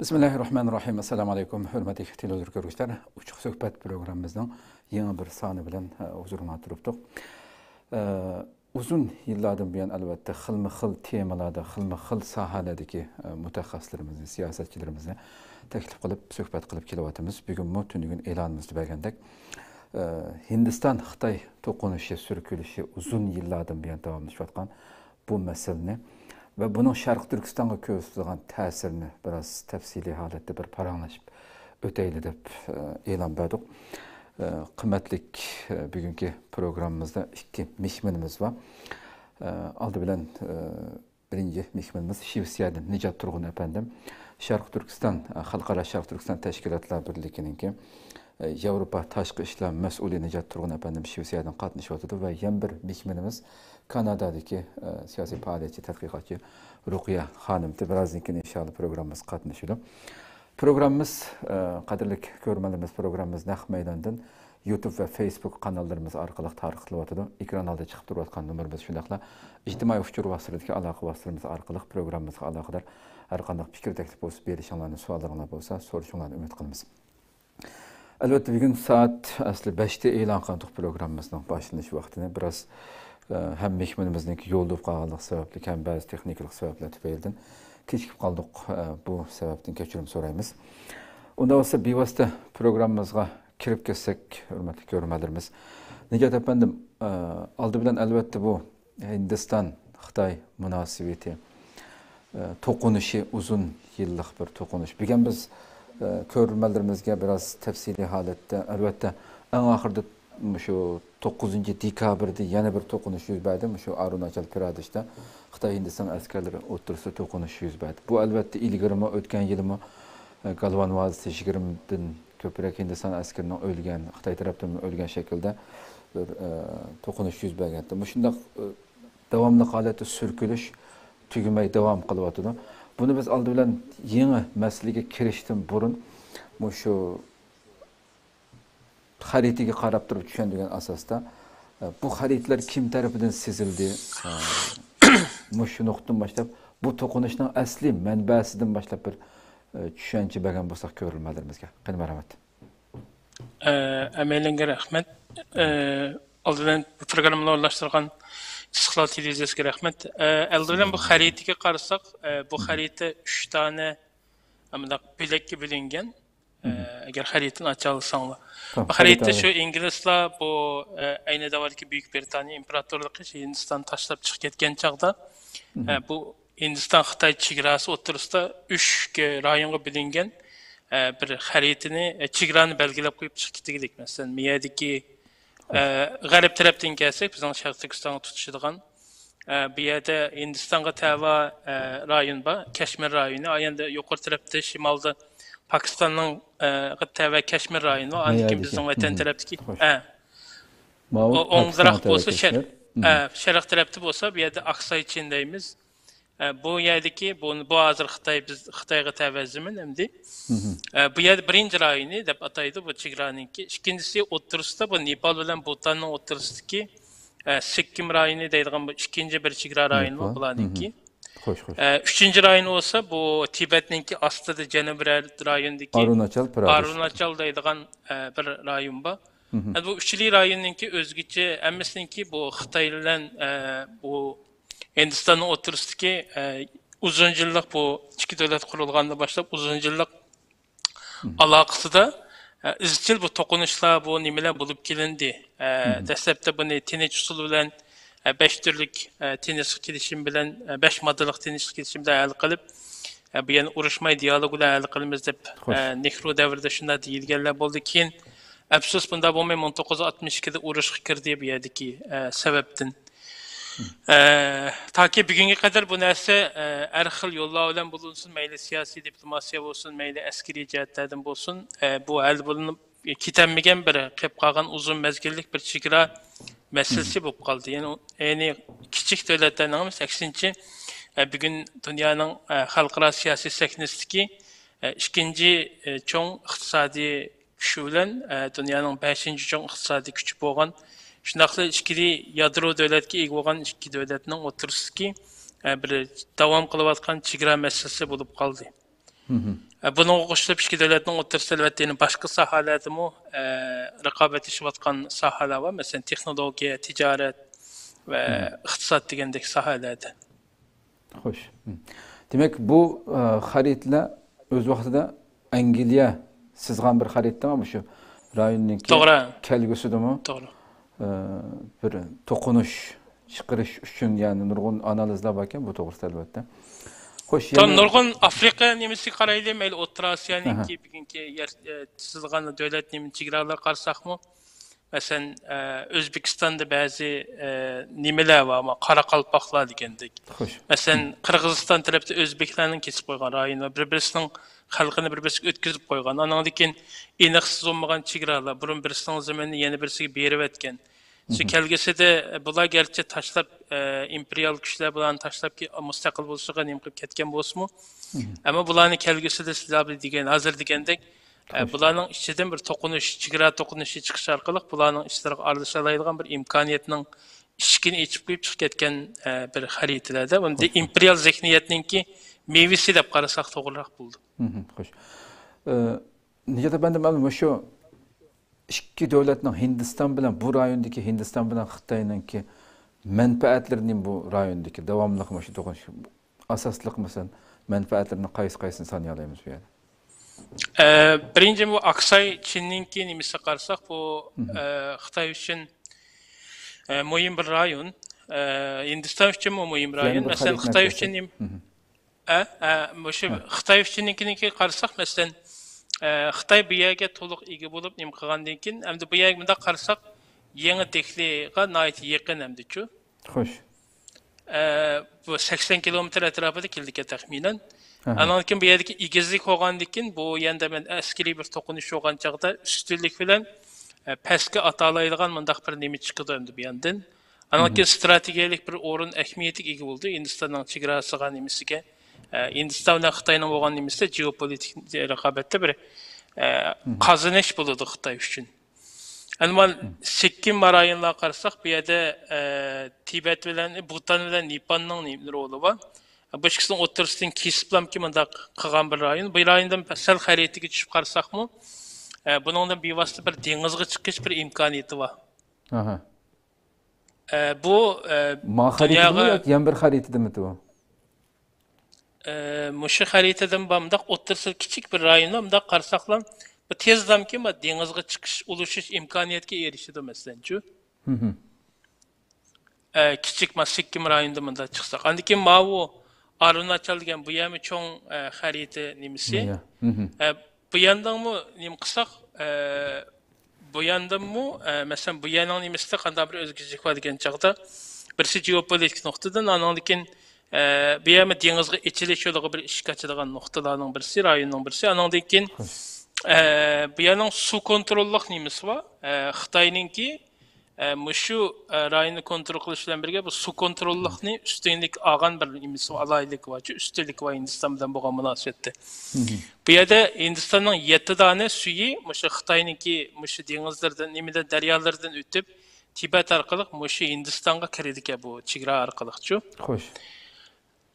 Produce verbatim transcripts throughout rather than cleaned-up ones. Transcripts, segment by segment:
بىسمىللاھىررەھمانىررەھىم. ئەسسالامۇئەلەيكۇم، ھۆرمەتلىك تېلېۋىزور كۆرگۈچىلەر. ئوچۇق سۆھبەت پروگراممىمىزنىڭ يېڭى بىر سانى بىلەن، ئە، ھۇزۇرۇڭلاردا تۇرۇپتۇق. ئە، ئۇزۇن يىللاردىن بۇيان، ئەلۋەتتە، خىلمۇ خىل تېمىلاردا، خىلمۇ خىل ساھەلەردىكى، ئە، مۇتەخەسسىسلىرىمىزنى، سىياسەتچىلىرىمىزنى تەكلىپ قىلىپ سۆھبەت قىلىپ كېلىۋاتىمىز. بۈگۈنمۇ تۈنۈگۈن ئېلانىمىزدا بەرگەندەك، ئە، ھىندىستان-خىتاي توقۇنۇشى، سۈركىلىشى ئۇزۇن يىللاردىن بۇيان داۋاملىشىۋاتقان بۇ مەسىلىنى ۋە بۇنىڭ شەرقىي تۈركىستانغا كۆرسىتىدىغان تەسىرىنى بىراز تەپسىلىي ھالەتتە بىر پاراڭلىشىپ ئۆتەيلى دەپ، ئە، ئېلان بەردۇق. ئە، قىممەتلىك، ئە، بۈگۈنكى پروگراممىمىزدا ئىككى مېھمىنىمىز بار. ئە، ئالدى بىلەن، ئە، بىرىنچى مېھمىنىمىز شىۋېتسىيەدىن نىجات تۇرغۇن ئەپەندىم، شەرقىي تۈركىستان، ئە، خەلقئارا شەرقىي تۈركىستان تەشكىلاتلار بىرلىكىنىڭكى، ئە، ياۋروپا تاشقى ئىشلار مەسئۇلى نىجات تۇرغۇن ئەپەندىم شىۋېتسىيەدىن قاتنىشىۋاتىدۇ ۋە يەنە بىر مېھمىنىمىز كانادادىكى، ئە، سىياسىي پائالىيەتچى، تەتقىقاتچى رۇقىيە خانىمتى. بىرازدىن كېيىن ئىنشاللا پروگراممىمىزغا قاتنىشىدۇ. پروگراممىمىز، ئە، قەدىرلىك كۆرۈرمەنلىرىمىز، پروگراممىمىز نەق مەيداندىن يۇتۇب ۋە فېيسبۇك قاناللىرىمىز ئارقىلىق تارقىتىلىۋاتىدۇ. ئېكران ئالدىدا چىقىپ تۇرۇۋاتقان نومۇرىمىز، شۇنداقلا ئىجتىمائىي ئۇچۇر ۋاسىتىلىرىدىكى ئالاقە ۋاسىتىلىرىمىز ئارقىلىق پروگراممىمىزغا ئالاقىدار ھەر قانداق پىكىر، تەكلىپ بولسا بېرىشىڭلارنى، سوئاللىرىڭلار بولسا سورىشىڭلارنى ئۈمىد قىلىمىز. ئەلۋەتتە، بۈگۈن سائەت ئەسلى بەشتە ئېلان قىلغانتۇق پروگراممىمىزنىڭ باشلىنىش ۋاقتىنى. بىراز، ئە، ھەم مېھمىنىمىزنىڭكى يولدا بولۇپ قالغانلىقى سەۋەبلىك، ھەم بەزى تېخنىكىلىق سەۋەبلەر تۈپەيلىدىن كېچىكىپ قالدۇق. ئە، بۇ سەۋەبتىن كەچۈرۈم سورايمىز. ئۇنداق بولسا، بىۋاسىتە پروگراممىمىزغا كىرىپ كەتسەك، ھۆرمەتلىك كۆرۈرمەنلىرىمىز. نىجات ئەپەندىم، ئە، ئالدى بىلەن، ئەلۋەتتە، بۇ ھىندىستان-خىتاي مۇناسىۋىتى، ئە، توقۇنۇشى ئۇزۇن يىللىق بىر توقۇنۇش. بۈگۈن بىز، ئە، كۆرۈرمەنلىرىمىزگە بىراز تەپسىلىي ھالەتتە، ئەلۋەتتە، ئەڭ ئاخىرىدا مۇشۇ توققۇزىنچى دېكابىردا يەنە بىر توقۇنۇش يۈز بەردى. مۇشۇ ئارۇناچال پرادېشتا خىتاي-ھىندىستان ئەسكەرلىرى ئوتتۇرىسىدا توقۇنۇش يۈز بەردى. بۇ، ئەلۋەتتە، ئىلگىرىمۇ، ئۆتكەن يىلىمۇ، ئە، گالۋان ۋادىسىدا يىگىرمىدىن كۆپرەك ھىندىستان ئەسكىرىنىڭ ئۆلگەن، خىتاي تەرەپتىنمۇ ئۆلگەن شەكىلدە بىر، ئە، توقۇنۇش يۈز بەرگەنتى. مۇشۇنداق، ئە، داۋاملىق ھالەتتە سۈركىلىش تۈگىمەي داۋام قىلىۋاتىدۇ. بۇنى بىز ئالدى بىلەن يېڭى مەسىلىگە كىرىشتىن بۇرۇن مۇشۇ خەرىتىگە قاراپ تۇرۇپ چۈشەندۈرگەن ئاساستا، ئە، بۇ خەرىتىلەر كىم تەرىپىدىن سىزىلدى؟ ئە، مۇشۇ نۇقتىدىن باشلاپ، بۇ توقۇنۇشنىڭ ئەسلىي مەنبەسىدىن باشلاپ بىر، ئە، چۈشەنچە بەرگەن بولساق كۆرۈرمەنلىرىمىزگە. قېنى، مەرھەمەت. ئە، ھەممەيلەنگە رەھمەت. ئە، ئالدى بىلەن بۇ پروگراممىنى ئورۇنلاشتۇرغان ئىستىقلال تېلېۋىزىيەسىگە رەھمەت. ئە، ئالدى بىلەن بۇ خەرىتىگە قارىساق، ئە، بۇ خەرىتە ئۈچ دانە مۇنداق بۆلەككە بۆلۈنگەن. ئە، ئەگەر خەرىتىنى ئاچالىساڭلار. بۇ خەرىتە شۇ ئىنگلىزلار بۇ، ئە، ئەينى دەۋردىكى بۈيۈك بىرىتانىيە ئىمپېراتورلۇقى ھىندىستان تاشلاپ چىقىپ كەتكەن چاغدا، ئە، بۇ ھىندىستان-خىتاي چېگراسى ئوتتۇرىسىدا ئۈچ رايونغا بۆلۈنگەن، ئە، بىر خەرىتىنى، ئە، چېگرانى بەلگىلەپ قويۇپ چىقىپ كېتىگىلىك. مەسىلەن، مۇ يەردىكى، ئە، غەرب تەرەپتىن كەلسەك، بىزنىڭ شەرقىي تۈركىستانغا تۇتىشىدىغان، ئە، بۇ يەردە ھىندىستانغا تەۋە، ئە، رايون بار، كەشمىر رايونى. ئا يەندە يۇقىرى تەرەپتە شىمالدا پاكىستاننىڭ، ئە، غا تەۋە كەشمىر رايونى بار. ئاندىن كېيىن بىزنىڭ ۋەتەن تەرەپتىكى، ئە، ماۋۇ ئوڭدىراق بولسا شەرق، ئە، شەرق تەرەپتە بولسا بۇ يەردە ئاكساي چىن دەيمىز. ئە، بۇ يەردىكى، بۇ، بۇ ھازىر خىتاي، بىز خىتايغا تەۋە زېمىن ئەمدى. ئە، بۇ يەردە بىرىنچى رايونى دەپ ئاتايدۇ بۇ چېگرانىڭكى. ئىككىنچىسى ئوتتۇرىسىدا، بۇ نېپال بىلەن بۇتاننىڭ ئوتتۇرىسىدىكى، ئە، سىككىم رايونى دەيدىغان بۇ ئىككىنچى بىر چېگرا رايونى بار بۇلارنىڭكى. خوش، خوش. ئە، ئۈچىنچى رايون بولسا بۇ تىبەتنىڭكى ئاستىدا جەنۇبىي را-، رايوندىكى ئارۇناچال پرادېش. ئارۇناچال دەيدىغان، ئە، بىر رايون بار. ئە، بۇ ئۈچىلى رايوننىڭكى ئۆزگىچە، ھەممىسىنىڭكى بۇ خىتاي بىلەن، ئە، بۇ ھىندىستاننىڭ ئوتتۇرىسىدىكى، ئە، ئۇزۇن يىللىق بۇ ئىككى دۆلەت قۇرۇلغاندىن باشلاپ ئۇزۇن يىللىق ئالاقىسىدا، ئە، ئىزچىل بۇ توقۇنۇشلار، بۇ نېمىلەر بولۇپ كېلىندى. ئە، دەسلەپتە بۇنى تىنچ ئۇسۇل بىلەن، ئە، بەش تۈرلۈك، ئە، تىنچلىق كېلىشىم بىلەن، ئە، بەش ماددىلىق تىنچلىق كېلىشىم بىلەن ھەل قىلىپ، ئە، بۇ يەنى ئۇرۇشماي دىيالوگ بىلەن ھەل قىلىمىز دەپ، ئە، نېھرۇ دەۋرىدە شۇنداق دېيىلگەنلەر بولدى. كېيىن، ئەپسۇس، بۇنداق بولماي، مىڭ توققۇز يۈز ئاتمىش ئىككىدە ئۇرۇشقا كىردى بۇ يەردىكى، ئە، سەۋەبتىن. ئە، تاكى بۈگۈنگە قەدەر بۇ نەرسە، ئە، ھەر خىل يوللار بىلەن بولۇنسۇن، مەيلى سىياسىي دىپلوماتىيە بولسۇن، مەيلى ئەسكىرىي جەھەتلەردىن بولسۇن، ئە، بۇ ھەل بولۇنۇپ كېتەلمىگەن بىر قېلىپ قالغان ئۇزۇن مەزگىللىك بىر چېگرا مەسىلىسى بولۇپ قالدى. يەنى، يەنى كىچىك دۆلەتلەرنىڭ ئەمەس، ئەكسىنچە، ئە، بۈگۈن دۇنيانىڭ، ئە، خەلقئارا سىياسىي سەھنىسىدىكى، ئە، ئىككىنچى، ئە، چوڭ ئىقتىسادىي كۈچى بىلەن، ئە، دۇنيانىڭ بەشىنچى چوڭ ئىقتىسادىي كۈچى بولغان، شۇنداقلا ئىچكىرى يادرو دۆلەتكە ئىگە بولغان ئىككى دۆلەتنىڭ ئوتتۇرىسىدىكى، ئە، بىر داۋام قىلىۋاتقان چېگرا مەسىلىسى بولۇپ قالدى. ئە، بۇنىڭغا قوشۇلۇپ ئىككى دۆلەتنىڭ ئوتتۇرىسىدا ئەلۋەتتە يەنە باشقا ساھەلەردىمۇ، ئە، رىقابەتلىشىۋاتقان ساھەلەر بار. مەسىلەن، تېخنولوگىيە، تىجارەت ۋە ئىقتىساد دېگەندەك ساھەلەردە. خوش. دېمەك، بۇ، ئە، خەرىتىلەر ئۆز ۋاقتىدا ئەنگلىيە سىزغان بىر خەرىتىدىمۇ مۇشۇ رايوننىڭكى توغرا. كەلگۈسىدىمۇ، توغرا. ئە، بىر توقۇنۇش چىقىرىش ئۈچۈن، يەنى نۇرغۇن ئانالىزلار باركەن بۇ توغرىسىدا، ئەلۋەتتە. خوش، يەنە نۇرغۇن ئافرىقا نېمىسىگە قارايلى، مەيلى ئوتتۇرا ئاسىيانىڭكى بۈگۈنكى يەر، ئە، سىزغان دۆلەت نېمە چېگرالىرىغا قارىساقمۇ، مەسىلەن، ئە، ئۆزبېكىستاندا بەزى، ئە، نېمىلەر بار، ما، قاراقالپاقلار دېگەندەك. خوش. مەسىلەن، قىرغىزىستان تەرەپتە ئۆزبېكلەرنىڭ كېسىپ قويغان رايونى بار، بىر-، بىرسىنىڭ خەلقىنى بىر-، بىرسىگە ئۆتكۈزۈپ قويغان. ئانىڭدىن كېيىن ئېنىقسىز بولمىغان چېگرالار، بۇرۇن بىرسىنىڭ زېمىنىنى يەنە بىرسىگە بېرىۋەتكەن. شۇ كەلگۈسىدە، ئە، بۇلار گەرچە تاشلاپ، ئە، ئىمپېرىيال كۈچلەر بۇلارنى تاشلاپ كېتىپ مۇستەقىل بولۇشىغا نېمە قىلىپ كەتكەن بولسىمۇ، ئەمما بۇلارنى كەلگۈسىدە سىلەر بىلەن دېگەن، ھازىر دېگەندەك، ئە، بۇلارنىڭ ئىچىدىن بىر توقۇنۇش، چېگرا توقۇنۇشى چىقىش ئارقىلىق بۇلارنىڭ ئىشلىرىغا ئارىلىشالايدىغان بىر ئىمكانىيەتنىڭ ئىشىكىنى ئېچىپ قويۇپ چىقىپ كەتكەن، ئە، بىر خەرىتىلەردە. ئۇنى ئىمپېرىيال زېھنىيەتنىڭكى مېۋىسى دەپ قارىساق توغرىراق بولىدۇ. خوش. ئە، نىجات ئەپەندى، مەن مۇشۇ ئىككى دۆلەتنىڭ، ھىندىستان بىلەن، بۇ رايوندىكى ھىندىستان بىلەن خىتاينىڭكى مەنپەئەتلىرىنى، بۇ رايوندىكى داۋاملىق مۇشۇ توقۇنۇش، ئاساسلىق، مەسىلەن، مەنپەئەتلىرىنى قايسى قايسىنى سانىيالايمىز بۇ يەردە؟ ئە، بىرىنچى، بۇ ئاكساي چىننىڭكى نېمىسىگە قارىساق، بۇ، ئە، خىتاي ئۈچۈن، ئە، مۇھىم بىر رايون. ئە، ھىندىستان ئۈچۈنمۇ مۇھىم رايون. مەسىلەن، خىتاي ئۈچۈن نېمە؟ ئە، ئە، مۇشۇ خىتاي ئۈچۈنكىنىڭكىگە قارىساق، مەسىلەن، ئە، خىتاي بۇ يەرگە تولۇق ئىگە بولۇپ نېمە قىلغاندىن كېيىن، ئەمدى بۇ يەرگە مۇنداق قارىساق، يېڭى دېھلىغا ناھايىتى يېقىن ئەمدىچۇ. خوش. ئە، بۇ سەكسەن كىلومېتىر ئەتراپىدا كېلىدىكەن تەخمىنەن. ئانىڭدىن كېيىن بۇ يەردىكى ئېگىزلىك بولغاندىن كېيىن، بۇ يەردە مەن ئەسكىرىي بىر توقۇنۇش بولغان چاغدا ئۈستۈنلۈك بىلەن، ئە، پەسكە ئاتالايدىغان مۇنداق بىر نېمە چىقىدۇ ئەمدى بۇ ياندىن. ئانىڭدىن كېيىن ستراتېگىيەلىك بىر ئورۇن ئەھمىيەتكە ئىگە بولىدۇ. ھىندىستاننىڭ چېگراسىغا نېمىسىگە، ئە، ھىندىستان بىلەن خىتاينىڭ بولغان نېمىسىدە جېئوپولىتىك رىقابەتتە بىر، ئە، قازىنىش بولىدۇ خىتاي ئۈچۈن. ئەمما سىككىم رايونلارغا قارىساق، بۇ يەردە، ئە، تىبەت بىلەن، بۇتان بىلەن نېپالنىڭ نېمە رولى بار. بۇ ئىككىسىنىڭ ئوتتۇرىسىدىن كېسىپلامكى مۇنداق قىلغان بىر رايون. بۇ رايوندىن سەل خەرىتىگە چۈشۈپ قارىساقمۇ، ئە، بۇنىڭدىن بىۋاسىتە بىر دېڭىزغا چىقىش بىر ئىمكانىيىتى بار. ئە، بۇ، ئە، ما خەرىتىدىمۇ دۇنياغا ياكى يەنە بىر خەرىتىدىمىتى بۇ؟ ئە، مۇشۇ خەرىتىدىمۇ بار، مۇنداق ئوتتۇرىسىدا كىچىك بىر رايون بار. مۇنداق قارىساقلا، بۇ تېزدامكى ما دېڭىزغا چىقىش، ئۇلىشىش ئىمكانىيەتكە ئېرىشىدۇ، مەسىلەنچۇ. ئە، كىچىك ما سىككىم رايونىدا مۇنداق چىقساق. ئاندىن كېيىن ماۋۇ ئارۇناچال دېگەن بۇ يەرمۇ چوڭ، ئە، خەرىتە نېمىسى. ئە، بۇ ياندىنمۇ نېمە قىلساق، ئە، بۇ ياندىنمۇ، ئە، مەسىلەن، بۇ يەرنىڭ نېمىسىدە قانداق بىر ئۆزگىچىلىك بار دېگەن چاغدا، بىرسى جېئوپولىتىك نۇقتىدىن، ئانىڭدىن كېيىن، ئە، بۇ يەرمۇ دېڭىزغا ئېچىلىش يولىغا بىر ئىشىك ئاچىدىغان نۇقتىلارنىڭ بىرسى، رايوننىڭ بىرسى. ئانىڭدىن كېيىن، ئە، بۇ يەرنىڭ سۇ كونتروللۇق نېمىسى بار. ئە، خىتاينىڭكى، ئە، مۇشۇ، ئە، رايوننى كونترول قىلىش بىلەن بىرگە بۇ سۇ كونتروللۇقنى ئۈستۈنلۈك ئالغان بىر نېمىسى بار، ئالاھىدىلىكى بار، ئۈستۈنلۈكى بار ھىندىستان بىلەن بولغان مۇناسىۋەتتە. بۇ يەردە ھىندىستاننىڭ يەتتە دانە سۈيى مۇشۇ خىتاينىڭكى مۇشۇ دېڭىزلىرىدىن، نېمىدىن، دەريالىرىدىن ئۆتۈپ، تىبەت ئارقىلىق مۇشۇ ھىندىستانغا كىرىدىكەن بۇ چېگرا ئارقىلىقچۇ. خوش.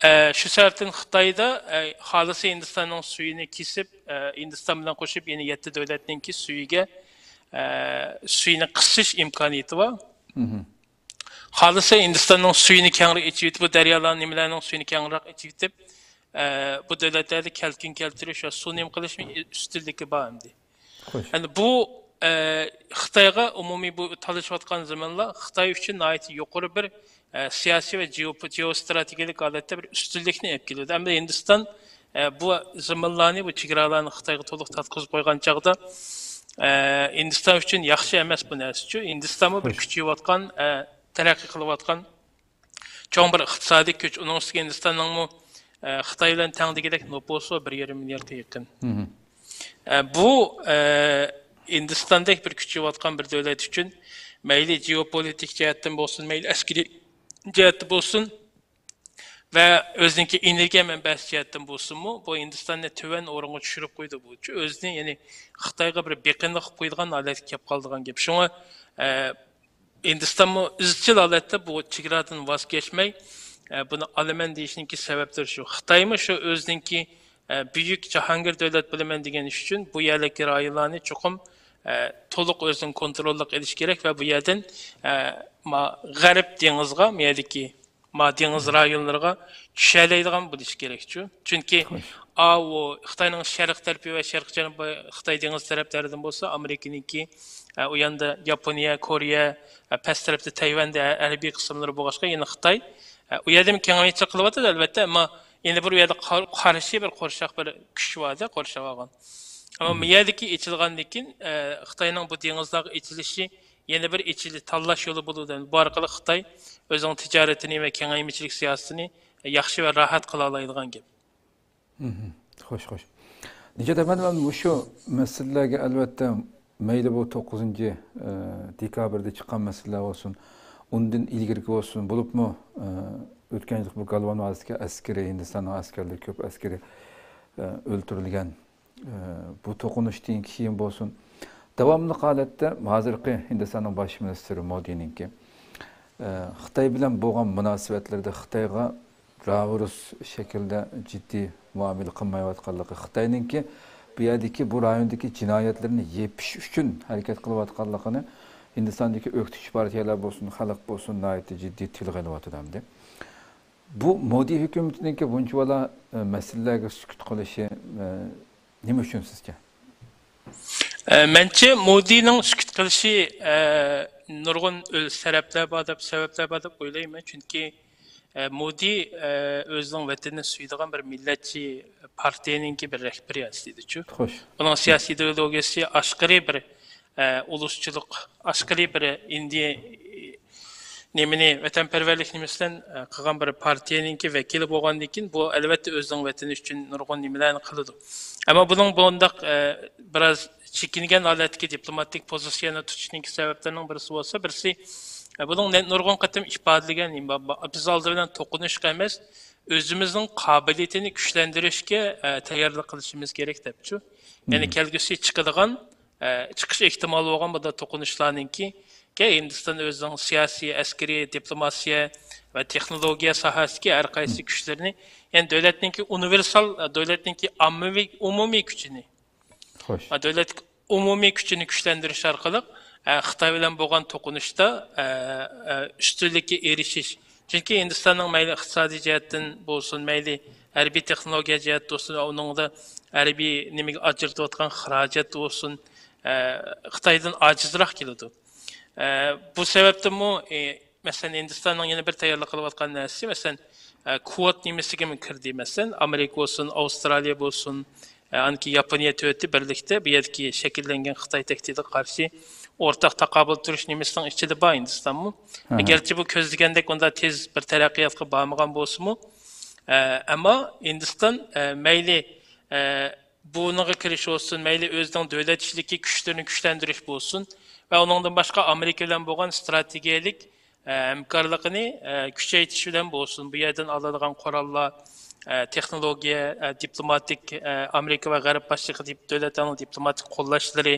ئە، شۇ سەۋەبتىن خىتايدا، ئە، خالىسا ھىندىستاننىڭ سۈيىنى كېسىپ، ئە، ھىندىستان بىلەن قوشۇپ يەنە يەتتە دۆلەتنىڭكى سۈيىگە، ئە، سۈيىنى قىسىش ئىمكانىيىتى بار. خالىسا ھىندىستاننىڭ سۈيىنى كەڭرى ئېچىۋېتىپ، بۇ دەريالارنىڭ، نېمىلەرنىڭ سۈيىنى كەڭرىراق ئېچىۋېتىپ، ئە، بۇ دۆلەتلەردە كەلكۈن كەلتۈرۈش ۋە سۇ نېمە قىلىشمۇ ئۈستۈنلۈكى بار ئەمدى. خوش. ئەمدى بۇ، ئە، خىتايغا ئومۇمىي بۇ تالىشىۋاتقان زېمىنلار خىتاي ئۈچۈن ناھايىتى يۇقىرى بىر، ئە، سىياسىي ۋە جېئو-، جېئوستراتېگىيەلىك ھالەتتە بىر ئۈستۈنلۈكنى ئېلىپ كېلىدۇ. ئەمدى ھىندىستان، ئە، بۇ زېمىنلارنى، بۇ چېگرالارنى خىتايغا تولۇق تارتقۇزۇپ قويغان چاغدا، ئە، ھىندىستان ئۈچۈن ياخشى ئەمەس بۇ نەرسىچۇ. ھىندىستانمۇ بىر خوش. كۈچىيىۋاتقان، ئە، تەرەققىي قىلىۋاتقان چوڭ بىر ئىقتىسادىي كۈچ. ئۇنىڭ ئۈستىگە ھىندىستاننىڭمۇ، ئە، خىتاي بىلەن تەڭ دېگۈدەك نوپۇسى بار، بىر يېرىم مىلياردقا يېقىن. ئە، بۇ، ئە، ھىندىستاندەك بىر كۈچىيىۋاتقان بىر دۆلەت ئۈچۈن مەيلى جېئوپولىتىك جەھەتتىن بولسۇن، مەيلى ئەسكىرىي جەھەتتىن بولسۇن ۋە ئۆزىنىڭكى ئېنېرگىيە مەنبەسى جەھەتتىن بولسۇنمۇ، بۇ ھىندىستاننى تۆۋەن ئورۇنغا چۈشۈرۈپ قويدى بۇچۇ. ئۆزىنى، يەنى خىتايغا بىر بېقىندى قىلىپ قويىدىغان ھالەتكە كەپ قالىدىغان گەپ. شۇڭا، ئە، ھىندىستانمۇ ئىزچىل ھالەتتە بۇ چېگرادىن ۋاز كەچمەي، ئە، بۇنى ئالىمەن دېيىشنىڭكى سەۋەبلىرى شۇ. خىتايمۇ شۇ ئۆزىنىڭكى، ئە، بۈيۈك جاھانگىر دۆلەت بولىمەن دېگەن ئىش ئۈچۈن بۇ يەردىكى رايونلارنى چوقۇم، ئە، تولۇق ئۆزىنىڭ كونتروللۇقىغا ئېلىش كېرەك ۋە بۇ يەردىن، ئە، ما-، غەرب دېڭىزىغا، ما يەردىكى ما دېڭىز رايونلىرىغا چۈشەلەيدىغان بولۇشى كېرەكچۇ. چۈنكى خوش. ئاۋۇ خىتاينىڭ شەرق تەرىپى ۋە شەرقىي جەنۇبىي خىتاي دېڭىز تەرەپلىرىدىن بولسا، ئامېرىكىنىڭكى، ئە، ئۇ ياندا ياپونىيە، كورېيە، ئە، پەس تەرەپتە تەيۋەندە ھەربىي قىسىملىرى بولغاچقا، يەنە خىتاي، ئە، ئۇ يەردىمۇ كېڭەيتىش قىلىۋاتىدۇ، ئەلۋەتتە، ئەمما يەنە بىر ئۇ يەردە قار-، قارشى بىر قورشاق بىر كۈچ بار-دە، قورشاپ ئالغان. ئەمما بۇ يەردىكى ئېچىلغاندىن كېيىن، ئە، خىتاينىڭ بۇ دېڭىزلارغا ئېچىلىشى يەنە بىر ئېچىلىش، تاللاش يولى بولىدۇ. بۇ ئارقىلىق خىتاي ئۆزىنىڭ تىجارىتىنى ۋە كېڭەيمىچىلىك سىياسىتىنى ياخشى ۋە راھەت قىلالايدىغان گەپ. مھم. خوش، خوش. نىجات ئەپەندى، مەن مۇشۇ مەسىلىلەرگە، ئەلۋەتتە، مەيلى بۇ توققۇزىنچى، ئە، دېكابىردا چىققان مەسىلىلەر بولسۇن، ئۇندىن ئىلگىرىكى بولسۇن، بولۇپمۇ، ئە، ئۆتكەن يىل بۇ گالۋان ۋادىسىدىكى ئەسكىرى، ھىندىستاننىڭ ئەسكەرلىرى، كۆپ ئەسكىرى، ئە، ئۆلتۈرۈلگەن. ئە، بۇ توقۇنۇشتىن كېيىن بولسۇن، داۋاملىق ھالەتتە ھازىرقى ھىندىستاننىڭ باش مىنىستىرى مودىنىڭكى، ئە، خىتاي بىلەن بولغان مۇناسىۋەتلىرىدە خىتايغا راۋۇرۇس شەكىلدە جىددىي مۇئامىلە قىلمايۋاتقانلىقى، خىتاينىڭكى بۇ يەردىكى، بۇ رايوندىكى جىنايەتلىرىنى يېپىش ئۈچۈن ھەرىكەت قىلىۋاتقانلىقىنى ھىندىستاندىكى ئۆكتىچى پارتىيەلەر بولسۇن، خەلق بولسۇن، ناھايىتى جىددىي تىلغا ئېلىۋاتىدۇ ئەمدى. بۇ مودى ھۆكۈمىتىنىڭكى بۇنچىۋالا، ئە، مەسىلىلەرگە سۈكۈت قىلىشى، ئە، نېمە ئۈچۈن سىزچە؟ ئە، مەنچە مودىنىڭ سۈكۈت قىلىشى، ئە، نۇرغۇن ئۆز سەۋەبلەر بار دەپ، سەۋەبلەر بار دەپ ئويلايمەن. چۈنكى، ئە، مودى، ئە، ئۆزىنىڭ ۋەتىنىنى سۆيىدىغان بىر مىللەتچى پارتىيەنىڭكى بىر رەھبىرى ئەسلىدىچۇ. خوش. ئۇنىڭ سىياسىي ئىدېئولوگىيەسى ئاشقىرى بىر، ئە، ئۇلۇسچىلىق، ئاشقىرى بىر ئىندىيە، نېمىنى، ۋەتەنپەرۋەرلىك نېمىسىدىن، ئە، قىلغان بىر پارتىيەنىڭكى ۋەكىلى بولغاندىن كېيىن، بۇ، ئەلۋەتتە، ئۆزىنىڭ ۋەتىنى ئۈچۈن نۇرغۇن نېمىلەرنى قىلىدۇ. ئەمما بۇنىڭ بۇنداق، ئە، بىراز چېكىنگەن ھالەتتىكى دىپلوماتىك پوزىتسىيەنى تۇتۇشىنىڭكى سەۋەبلىرىنىڭ بىرسى بولسا، بىرسى، ئە، بۇنىڭ نە-، نۇرغۇن قېتىم ئىپادىلىگەن، نېمە، بۇ، بىز ئالدى بىلەن توقۇنۇشقا ئەمەس، ئۆزىمىزنىڭ قابىلىيىتىنى كۈچلەندۈرۈشكە، ئە، تەييارلىق قىلىشىمىز كېرەك دەپچۇ. يەنى كەلگۈسى چىقىدىغان، ئە، چىقىش ئېھتىمالى بولغان بۇنداق توقۇنۇشلارنىڭكى، كە ھىندىستان ئۆزىنىڭ سىياسىي، ئەسكىرىي، دىپلوماتىيە ۋە تېخنولوگىيە ساھەسىدىكى ھەر قايسى كۈچلىرىنى، يەنى دۆلەتنىڭكى ئۇنىۋېرسال، ئە، دۆلەتنىڭكى ئاممىۋى، ئومۇمىي كۈچىنى، خوش. ئە، دۆلەت ئومۇمىي كۈچىنى كۈچلەندۈرۈش ئارقىلىق، ئە، خىتاي بىلەن بولغان توقۇنۇشتا، ئە، ئە، ئۈستۈنلۈككە ئېرىشىش. چۈنكى ھىندىستاننىڭ مەيلى ئىقتىسادىي جەھەتتىن بولسۇن، مەيلى ھەربىي تېخنولوگىيە جەھەتتە بولسۇن، ئۇنىڭدا ھەربىي نېمىگە ئاجرىتىۋاتقان خىراجەت بولسۇن، ئە، خىتايدىن ئاجىزراق كېلىدۇ. ئە، بۇ سەۋەبتىنمۇ، ئە، مەسىلەن، ھىندىستاننىڭ يەنە بىر تەييارلىق قىلىۋاتقان نەرسىسى، مەسىلەن، ئە، كۋوت نېمىسىگىمۇ كىردى. مەسىلەن، ئامېرىكا بولسۇن، ئاۋسترالىيە بولسۇن، ئە، ئانكى ياپونىيە تۆتى بىرلىكتە بۇ يەردىكى شەكىللەنگەن خىتاي تەھدىتىگە قارشى ئورتاق تاقابىل تۇرۇش نېمىسىنىڭ ئىچىدە بار ھىندىستانمۇ. ئەگەرچە بۇ كۆزلىگەندەك ئۇنداق تېز بىر تەرەققىياتقا بارمىغان بولسىمۇ، ئە، ئەمما ھىندىستان، ئە، مەيلى، ئە، بۇنىڭغا كىرىش بولسۇن، مەيلى ئۆزىنىڭ دۆلەت ئىچىدىكى كۈچلىرىنى كۈچلەندۈرۈش بولسۇن ۋە ئۇنىڭدىن باشقا ئامېرىكا بىلەن بولغان ئىستراتېگىيەلىك، ئە، ھەمكارلىقىنى، ئە، كۈچەيتىش بىلەن بولسۇن، بۇ يەردىن ئالىدىغان قوراللار، ئە، تېخنولوگىيە، ئە، دىپلوماتىك، ئە، ئامېرىكا ۋە غەرب باشلىق دىپ-، دۆلەتلەرنىڭ دىپلوماتىك قوللاشلىرى،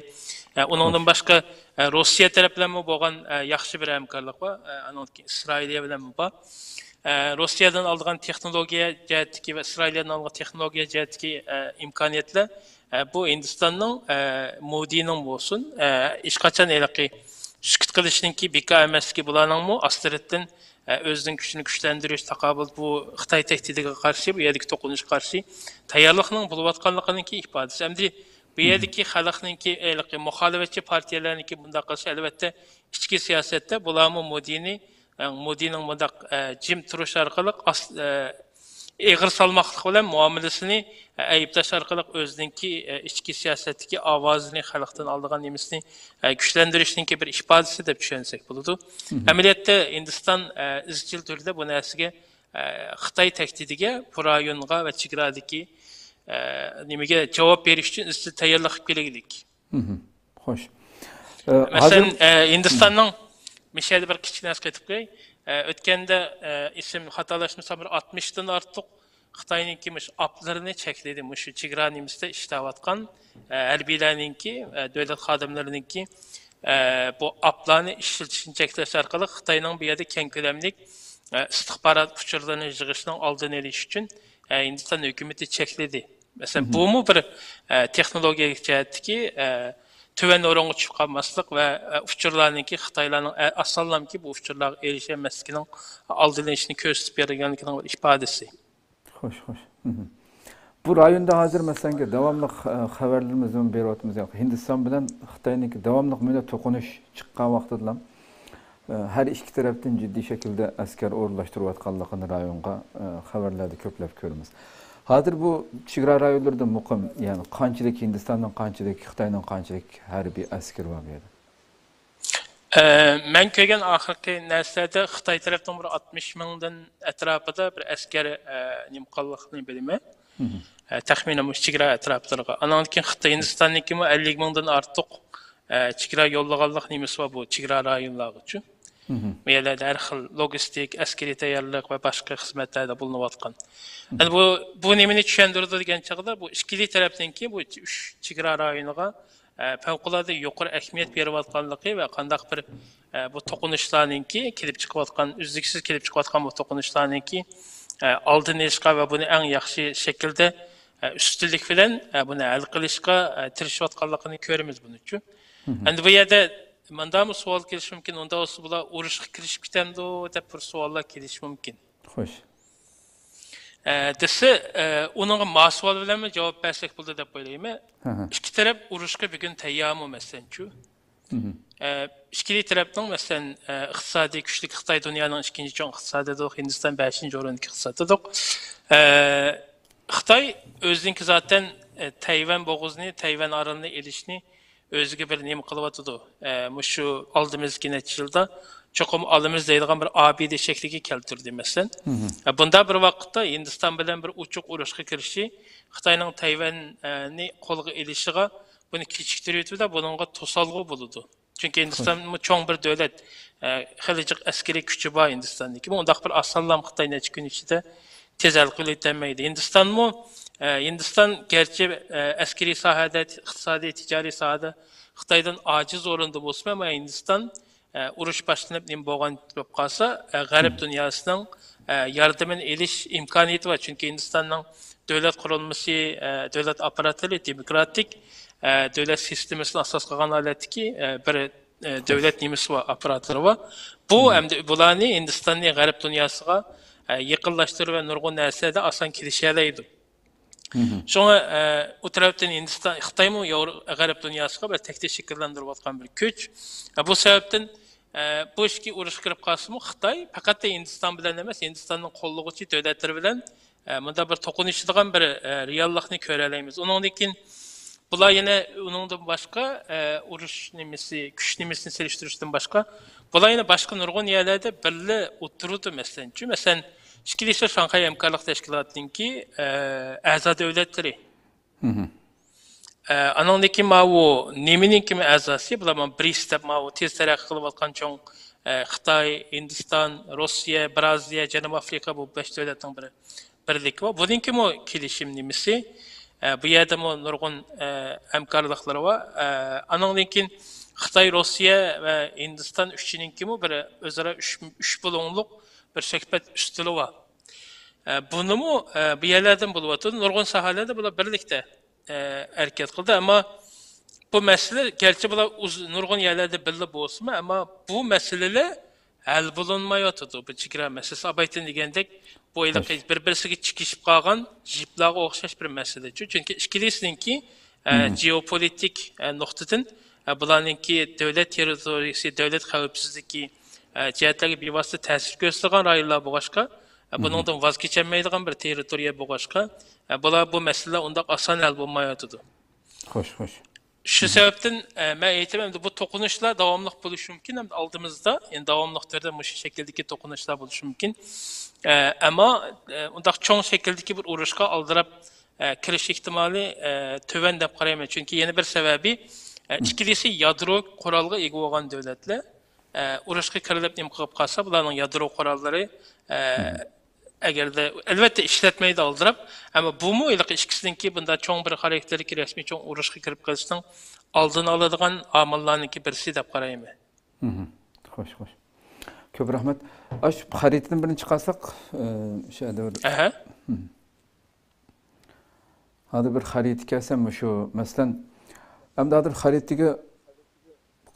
ئە، ئۇنىڭدىن باشقا، ئە، روسىيە تەرەپ بىلەنمۇ بولغان، ئە، ياخشى بىر ھەمكارلىق بار، ئە، ئانىڭدىن كېيىن ئىسرائىلىيە بىلەنمۇ بار. ئە، روسىيەدىن ئالىدىغان تېخنولوگىيە جەھەتتىكى ۋە ئىسرائىلىيەدىن ئالىدىغان تېخنولوگىيە جەھەتتىكى، ئە، ئىمكانىيەتلەر، ئە، بۇ ھىندىستاننىڭ، ئە، مودىنىڭ بولسۇن، ئە، ھېچقاچان ھېلىقى سۈكۈت قىلىشنىڭكى بىكار ئەمەسلىكى، بۇلارنىڭمۇ ئاستىرتتىن، ئە، ئۆزىنىڭ كۈچىنى كۈچلەندۈرۈش، تاقابىل بۇ خىتاي تەھدىتىگە قارشى، بۇ يەردىكى توقۇنۇشقا قارشى تەييارلىقنىڭ بولۇۋاتقانلىقىنىڭكى ئىپادىسى. ئەمدى بۇ يەردىكى خەلقنىڭكى، ھېلىقى مۇخالىپەتچى پارتىيەلەرنىڭكى بۇنداق قىلىشى، ئەلۋەتتە، ئىچكى سىياسەتتە بۇلارمۇ مودىنى، ئە، مودىنىڭ مۇنداق، ئە، جىم تۇرۇش ئارقىلىق ئاس-، ئە، ئېغىر سالماقلىق بىلەن مۇئامىلىسىنى، ئە، ئەيىبلەش ئارقىلىق ئۆزىنىڭكى، ئە، ئىچكى سىياسەتتىكى ئاۋازىنى خەلقتىن ئالىدىغان نېمىسىنى، ئە، كۈچلەندۈرۈشنىڭكى بىر ئىپادىسى دەپ چۈشەنسەك بولىدۇ. ئەمەلىيەتتە ھىندىستان، ئە، ئىزچىل تۈردە بۇ نەرسىگە، ئە، خىتاي تەھدىتىگە بۇ رايونغا ۋە چېگرادىكى، ئە، نېمىگە جاۋاب بېرىش ئۈچۈن ئىزچىل تەييارلىق قىلىپ كېلىگلىك. خوش. ئە، مەسىلەن، ھازىر ئە، ھىندىستاننىڭ، مىشەدە بىر كىچىك نەرسە قېتىپ قوياي. ئە، ئۆتكەندە، ئە، ئېسىم خاتالاشمىسام، بىر ئاتمىشتىن ئارتۇق خىتاينىڭكى مۇشۇ ئاپلىرىنى چەكلىدى. مۇشۇ چېگرا نېمىسىدە ئىشلەۋاتقان، ئە، ھەربىيلەرنىڭكى، ئە، دۆلەت خادىملىرىنىڭكى، ئە، بۇ ئاپلارنى ئىشلىتىشنى چەكلەش ئارقىلىق خىتاينىڭ بۇ يەردە كەڭ كۆلەملىك، ئە، ئىستىخبارات ئۇچۇرلىرىنى يىغىشنىڭ ئالدىنى ئېلىش ئۈچۈن، ئە، ھىندىستان ھۆكۈمىتى چەكلىدى. مەسىلەن، بۇمۇ بىر، ئە، تېخنولوگىيەلىك جەھەتتىكى، ئە، تۆۋەن ئورۇنغا چۈشۈپ قالماسلىق ۋە، ئە، ئۇچۇرلارنىڭكى خىتايلارنىڭ، ئە، ئاسانلامكى بۇ ئۇچۇرلارغا ئېرىشەلمەسلىكىنىڭ ئالدىنى ئېلىشنى كۆرسىتىپ بەرگەنلىكىنىڭ بىر ئىپادىسى. خوش، خوش. بۇ رايوندا ھازىر، مەسىلەن، داۋاملىق، ئە، خەۋەرلىرىمىزنى بېرىۋاتىمىز. يەنى ھىندىستان بىلەن خىتاينىڭكى داۋاملىق مۇنداق توقۇنۇش چىققان ۋاقتىدىلا، ئە، ھەر ئىككى تەرەپتىن جىددىي شەكىلدە ئەسكەر ئورۇنلاشتۇرۇۋاتقانلىقىنى رايونغا، ئە، خەۋەرلەردە كۆپلەپ كۆرىمىز. ھازىر بۇ چېگرا رايونلىرىدا مۇقىم، يەنى قانچىلىك ھىندىستاننىڭ، قانچىلىك خىتاينىڭ، قانچىلىك ھەربىي ئەسكىرى بار بۇ يەردە؟ ئە، مەن كۆرگەن ئاخىرقى نەرسىلەردە خىتاي تەرەپنىڭ بىر ئاتمىش مىڭدىن ئەتراپىدا بىر ئەسكەر، ئە، نېمە قىلغانلىقىنى بىلىمەن. ئە، تەخمىنەن مۇشۇ چېگرا ئەتراپلىرىغا. ئانىڭدىن كېيىن خىتاي، ھىندىستاننىڭكىمۇ ئەللىك مىڭدىن ئارتۇق، ئە، چېگرا يوللىغانلىق نېمىسى بار بۇ چېگرا رايونلارغىچۇ. بۇ يەرلەردە ھەر خىل لوگىستىك، ئەسكىرىي تەييارلىق ۋە باشقا خىزمەتلەردە بولۇنۇۋاتقان. ئەمدى بۇ، بۇ نېمىنى چۈشەندۈرىدۇ دېگەن چاغدا، بۇ ئىككىلى تەرەپنىڭكى بۇ ئۈچ چېگرا رايونىغا، ئە، پەۋقۇلئاددە يۇقىرى ئەھمىيەت بېرىۋاتقانلىقى ۋە قانداق بىر، ئە، بۇ توقۇنۇشلارنىڭكى كېلىپ چىقىۋاتقان، ئۈزلۈكسىز كېلىپ چىقىۋاتقان بۇ توقۇنۇشلارنىڭكى، ئە، ئالدىنى ئېلىشقا ۋە بۇنى ئەڭ ياخشى شەكىلدە، ئە، ئۈستۈنلۈك بىلەن، ئە، بۇنى ھەل قىلىشقا، ئە، تىرىشىۋاتقانلىقىنى كۆرىمىز بۇنىچۇ. ئەمدى بۇ يەردە مۇنداقمۇ سوئال كېلىشى مۇمكىن، ئۇنداق بولسا بۇلار ئۇرۇشقا كىرىشىپ كېتەمدۇ دەپ بىر سوئاللار كېلىشى مۇمكىن. خوش. ئە، دېسە، ئە، ئۇنىڭغا ما سوئال بىلەنمۇ جاۋاب بەرسەك بولىدۇ دەپ ئويلايمەن. ئىككى تەرەپ ئۇرۇشقا بۈگۈن تەييارمۇ، مەسىلەنچۇ؟ ئە، ئىككىلى تەرەپنىڭ، مەسىلەن، ئە، ئىقتىسادىي كۈچلۈك خىتاي دۇنيانىڭ ئىككىنچى چوڭ ئىقتىسادىدۇق، ھىندىستان بەشىنچى ئورۇندىكى ئىقتىسادىدۇق. ئە، خىتاي ئۆزىنىڭكى زاتەن، ئە، تەيۋەن بوغۇزىنى، تەيۋەن ئارىلىنى ئېلىشنى ئۆزىگە بىر نېمە قىلىۋاتىدۇ. ئە، مۇشۇ ئالدىمىزدىكى نەچچە يىلدا چوقۇم ئالىمىز دەيدىغان بىر ئابىدە شەكلىگە كەلتۈردى، مەسىلەن. ئە، بۇنداق بىر ۋاقىتتا ھىندىستان بىلەن بىر ئوچۇق ئۇرۇشقا كىرىشى خىتاينىڭ تەيۋەننى قولغا ئېلىشىغا بۇنى كېچىكتۈرۈۋېتىدۇ، بۇنىڭغا توسالغۇ بولىدۇ. چۈنكى ھىندىستانمۇ چوڭ بىر دۆلەت، ئە، خېلى جىق ئەسكىرىي كۈچى بار ھىندىستاننىڭكى. ئۇنداق بىر ئاسانلا خىتاي نەچچە كۈن ئىچىدە تېز ھەل قىلىۋېتەلمەيدۇ. ھىندىستانمۇ، ئە، ھىندىستان گەرچە، ئە، ئەسكىرىي ساھەدە، ئىقتىسادىي، تىجارىي ساھەدە خىتايدىن ئاجىز ئورۇندا بولسىمۇ، ئەمما ھىندىستان، ئە، ئۇرۇش باشلىنىپ نېمە بولغان بولۇپ قالسا، ئە، غەرب دۇنياسىنىڭ، ئە، ياردىمىنى ئېلىش ئىمكانىيىتى بار. چۈنكى ھىندىستاننىڭ دۆلەت قۇرۇلمىسى، ئە، دۆلەت ئاپپاراتلىرى دېموكراتىك، ئە، دۆلەت سىستېمىسىنى ئاساس قىلغان ھالەتتىكى، ئە، بىر، ئە، دۆلەت نېمىسى بار، ئاپپاراتلىرى بار. بۇ ئەمدى بۇلارنى ھىندىستاننى غەرب دۇنياسىغا، ئە، يېقىنلاشتۇرۇپ ۋە نۇرغۇن نەرسىلەردە ئاسان كېلىشەلەيدۇ. شۇڭا، ئە، ئۇ تەرەپتىن ھىندىستان، خىتايمۇ ياۋرو-، غەرب دۇنياسىغا بىر تەكتى شەكىللەندۈرۈۋاتقان بىر كۈچ. ئە، بۇ سەۋەبتىن، ئە، بۇ ئىككى ئۇرۇشقا كىرىپ قالسىمۇ، خىتاي پەقەت ھىندىستان بىلەن ئەمەس، ھىندىستاننىڭ قوللىغۇچى دۆلەتلىرى بىلەن، ئە، مۇنداق بىر توقۇنۇشىدىغان بىر، ئە، رېئاللىقنى كۆرەلەيمىز. ئۇنىڭدىن كېيىن بۇلار يەنە ئۇنىڭدىن باشقا، ئە، ئۇرۇش نېمىسى، كۈچ نېمىسىنى سېلىشتۇرۇشتىن باشقا، بۇلار يەنە باشقا نۇرغۇن يەرلەردە بىللە ئولتۇرىدۇ، مەسىلەنچۇ. مەسىلەن، ئىككىلىسى شاڭخەي ھەمكارلىق تەشكىلاتىنىڭكى، ئە، ئەزا دۆلەتلىرى. ئە، ئانىڭدىن كېيىن ماۋۇ نېمىنىڭكىمۇ ئەزاسى، بۇلار مانا برىكس دەپ ماۋۇ تېز تەرەققىي قىلىۋاتقان چوڭ، ئە، خىتاي، ھىندىستان، روسىيە، بىرازىلىيە، جەنۇبىي ئافرىقا، بۇ بەش دۆلەتنىڭ بىر بىرلىكى بار. بۇنىڭكىمۇ كېلىشىم نېمىسى؟ ئە، بۇ يەردىمۇ نۇرغۇن، ئە، ھەمكارلىقلىرى بار. ئە، ئانىڭدىن كېيىن خىتاي، روسىيە ۋە ھىندىستان ئۈچىنىڭكىمۇ بىر ئۆزئارا ئۈچ، ئۈچ بۇلۇڭلۇق بىر سۆھبەت ئۈستىلى بار. ئە، بۇنىمۇ، ئە، بۇ يەرلەردىن بولۇۋاتىدۇ. نۇرغۇن ساھەلەردە بۇلار بىرلىكتە، ئە، ھەرىكەت قىلدى. ئەمما بۇ مەسىلە، گەرچە بۇلار ئۇز-، نۇرغۇن يەرلەردە بىللە بولسىمۇ، ئەمما بۇ مەسىلىلەر ھەل بولۇنمايۋاتىدۇ. بۇ چېگرا مەسىلىسى، ئابايتىن دېگەندەك، بۇ ھېلىقى بىر-بىرسىگە چىكىشىپ قالغان جىپلارغا ئوخشاش بىر مەسىلە. چۈ-، چۈنكى ئىككىلىسىنىڭكى، ئە، جېئوپولىتىك، ئە، نۇقتىدىن، ئە، بۇلارنىڭكى دۆلەت تېررىتورىيىسى، دۆلەت خەۋپسىزلىكى، ئە، جەھەتلەرگە بىۋاسىتە تەسىر كۆرسىتىدىغان رايونلار بولغاچقا، ئە، بۇنىڭدىن ۋاز كېچەلمەيدىغان بىر تېررىتورىيە بولغاچقا، ئە، بۇلار، بۇ مەسىلىلەر ئۇنداق ئاسان ھەل بولمايۋاتىدۇ. خوش، خوش. شۇ سەۋەبتىن، ئە، مەن ئېيتىمەن، ئەمدى بۇ توقۇنۇشلار داۋاملىق بولۇشى مۇمكىن، ئەمدى ئالدىمىزدا يەنە داۋاملىق تۈردە مۇشۇ شەكىلدىكى توقۇنۇشلار بولۇشى مۇمكىن. ئە، ئەمما، ئە، ئۇنداق چوڭ شەكىلدىكى بىر ئۇرۇشقا ئالدىراپ، ئە، كىرىش ئېھتىمالى، ئە، تۆۋەن دەپ قارايمەن. چۈنكى يەنە بىر سەۋەبى، ئە، ئىككىلىسى يادرو قورالغا ئىگە بولغان دۆلەتلەر. ئە، ئۇرۇشقا كىرىلىپ نېمە قىلىپ قالسا، بۇلارنىڭ يادرو قوراللىرى، ئە، ئەگەردە، ئەلۋەتتە، ئىشلەتمەيدۇ ئالدىراپ، ئەمما بۇمۇ ھېلىقى ئىككىسىنىڭكى بۇنداق چوڭ بىر خاراكتېردىكى رەسمىي چوڭ ئۇرۇشقا كىرىپ قېلىشنىڭ ئالدىنى ئالىدىغان ئامىللارنىڭكى بىرسى دەپ قارايمەن. خوش، خوش. كۆپ رەھمەت. ئاشۇ خەرىتىدىن بىرنى چىقارساق، ئە، شۇ يەردە بىر ئەھە. ھازىر بىر خەرىتە كەلسە مۇشۇ، مەسىلەن، ئەمدى ھازىر خەرىتىگە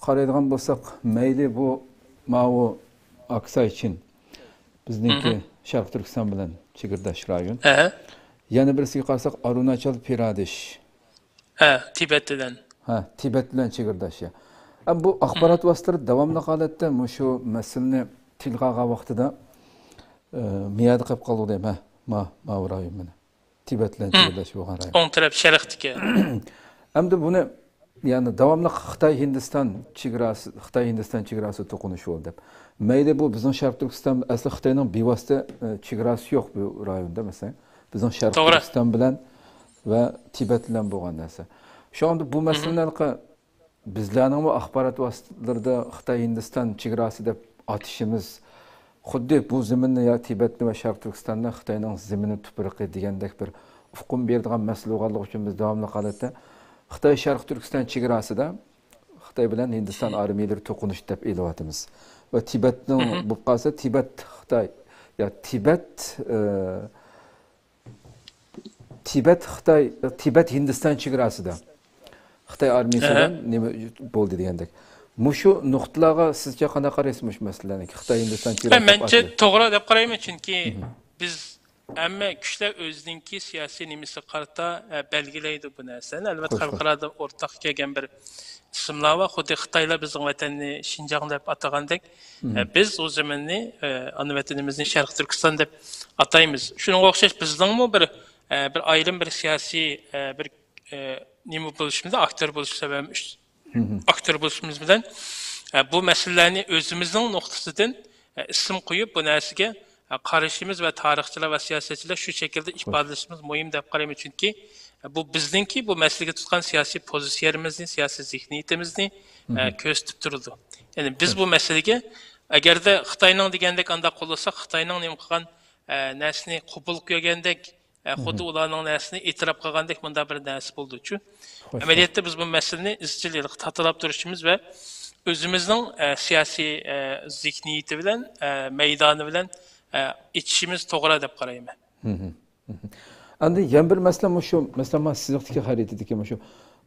قارايدىغان بولساق، مەيلى بۇ ماۋۇ ئاكساي چىن، بىزنىڭكى شەرقىي تۈركىستان بىلەن چېگرىداش رايون. ھە. يەنە بىرسىگە قارىساق، ئارۇناچال پرادېش. ھە، تىبەت بىلەن. ھە، تىبەت بىلەن چېگرىداش، يا. ئەم، بۇ ئاخبارات ۋاسىتىلىرى داۋاملىق ھالەتتە مۇشۇ مەسىلىنى تىلغا ئالغان ۋاقتىدا، ئە، مىيادە قېلىپ قالدۇق دەيمەن. ھە، ما-، ماۋۇ رايون مانا. تىبەت بىلەن چېگرىداش بولغان رايون. ئوڭ تەرەپ شەرقتىكى. ئەمدى بۇنى، يەنى داۋاملىق خىتاي ھىندىستان چېگراسى، خىتاي ھىندىستان چېگراسى توقۇنۇشى بولدى دەپ. مەيلى بۇ بىزنىڭ شەرقىي تۈركىستان، ئەسلى خىتاينىڭ بىۋاسىتە، ئە، چېگراسى يوق بۇ رايوندا، مەسىلەن. بىزنىڭ شەرقىي توغرا. تۈركىستان بىلەن ۋە تىبەت بىلەن بولغان نەرسە. شۇڭا بۇ مەسىلىنى ھېلىقى بىزلەرنىڭمۇ ئاخبارات ۋاسىتىلىرىدا خىتاي ھىندىستان چېگراسى دەپ ئاتىشىمىز، خۇددى بۇ زېمىننى يا تىبەتنى ۋە شەرقىي تۈركىستاننى خىتاينىڭ زېمىنى تۇپرىقى دېگەندەك بىر ئۇقۇم بېرىدىغان مەسىلە بولغانلىقى ئۈچۈن، بىز داۋاملىق ھالەتتە خىتاي شەرقىي تۈركىستان چېگراسىدا خىتاي بىلەن ھىندىستان ئارمىيەلىرى توقۇنۇشتى دەپ ئېلىۋاتىمىز. ۋە تىبەتنىڭ بولۇپ قالسا، تىبەت خىتاي، يا تىبەت، ئى، تىبەت خىتاي، تىبەت ھىندىستان چېگراسىدا خىتاي ئارمىيەسى بىلەن نېمە بولدى دېگەندەك. مۇشۇ نۇقتىلارغا سىزچە قانداق قارايسىز مۇشۇ مەسىلىلەرنى؟ خىتاي ھىندىستان چېگراسى دەپ مەنچە ئاتىلىدۇ. توغرا دەپ قارايمەن، چۈنكى بىز ھەممە كۈچلەر ئۆزىنىڭكى سىياسىي نېمىسىگە قارىتا، ئە، بەلگىلەيدۇ بۇ نەرسىلەرنى. ئەلۋەتتە، خەلقئارادا ئورتاق كەلگەن بىر ئىسىملار بار. خۇددى خىتايلار بىزنىڭ ۋەتەننى شىنجاڭ دەپ ئاتىغاندەك، ئە، بىز ئۇ زېمىننى، ئە، ئانا ۋەتىنىمىزنى شەرقىي تۈركىستان دەپ ئاتايمىز. شۇنىڭغا ئوخشاش بىزنىڭمۇ بىر، ئە، بىر ئايرىم بىر سىياسىي، ئە، بىر، ئە، نېمە بولۇشىمىز، ئاكتور بولۇش سەۋەبىمىز، ئاكتور بولۇشىمىز بىلەن، ئە، بۇ مەسىلىلەرنى ئۆزىمىزنىڭ نۇقتىسىدىن، ئە، ئىسىم قويۇپ، بۇ نەرسىگە، ئە، قارىشىمىز ۋە تارىخچىلار ۋە سىياسەتچىلەر شۇ شەكىلدە ئىپادىلىشىمىز مۇھىم دەپ قارايمەن. چۈنكى، ئە، بۇ بىزنىڭكى بۇ مەسىلىگە تۇتقان سىياسىي پوزىتسىيەمىزنى، سىياسىي زېھنىيىتىمىزنى، ئە، كۆرسىتىپ تۇرىدۇ. يەنى بىز بۇ مەسىلىگە، ئەگەردە خىتاينىڭ دېگەندەك ئانداق قوللىساق، خىتاينىڭ نېمە قىلغان، ئە، نەرسىنى قوبۇل كۆرگەندەك، ئە، خۇددى ئۇلارنىڭ نەرسىنى ئېتىراپ قىلغاندەك مۇنداق بىر نەرسە بولىدۇچۇ. ئەمەلىيەتتە بىز بۇ مەسىلىنى ئىزچىل ھېلىقى تاتىلاپ تۇرۇشىمىز ۋە ئۆزىمىزنىڭ، ئە، سىياسىي، ئە، زېھنىيىتى بىلەن، ئە، مەيدانى بىلەن، ئە، ئېچىشىمىز توغرا دەپ قارايمەن. ئاندىن يەنە بىر مەسىلە مۇشۇ، مەسىلەن، مانا سىزىقتىكى خەرىتىدىكى مۇشۇ،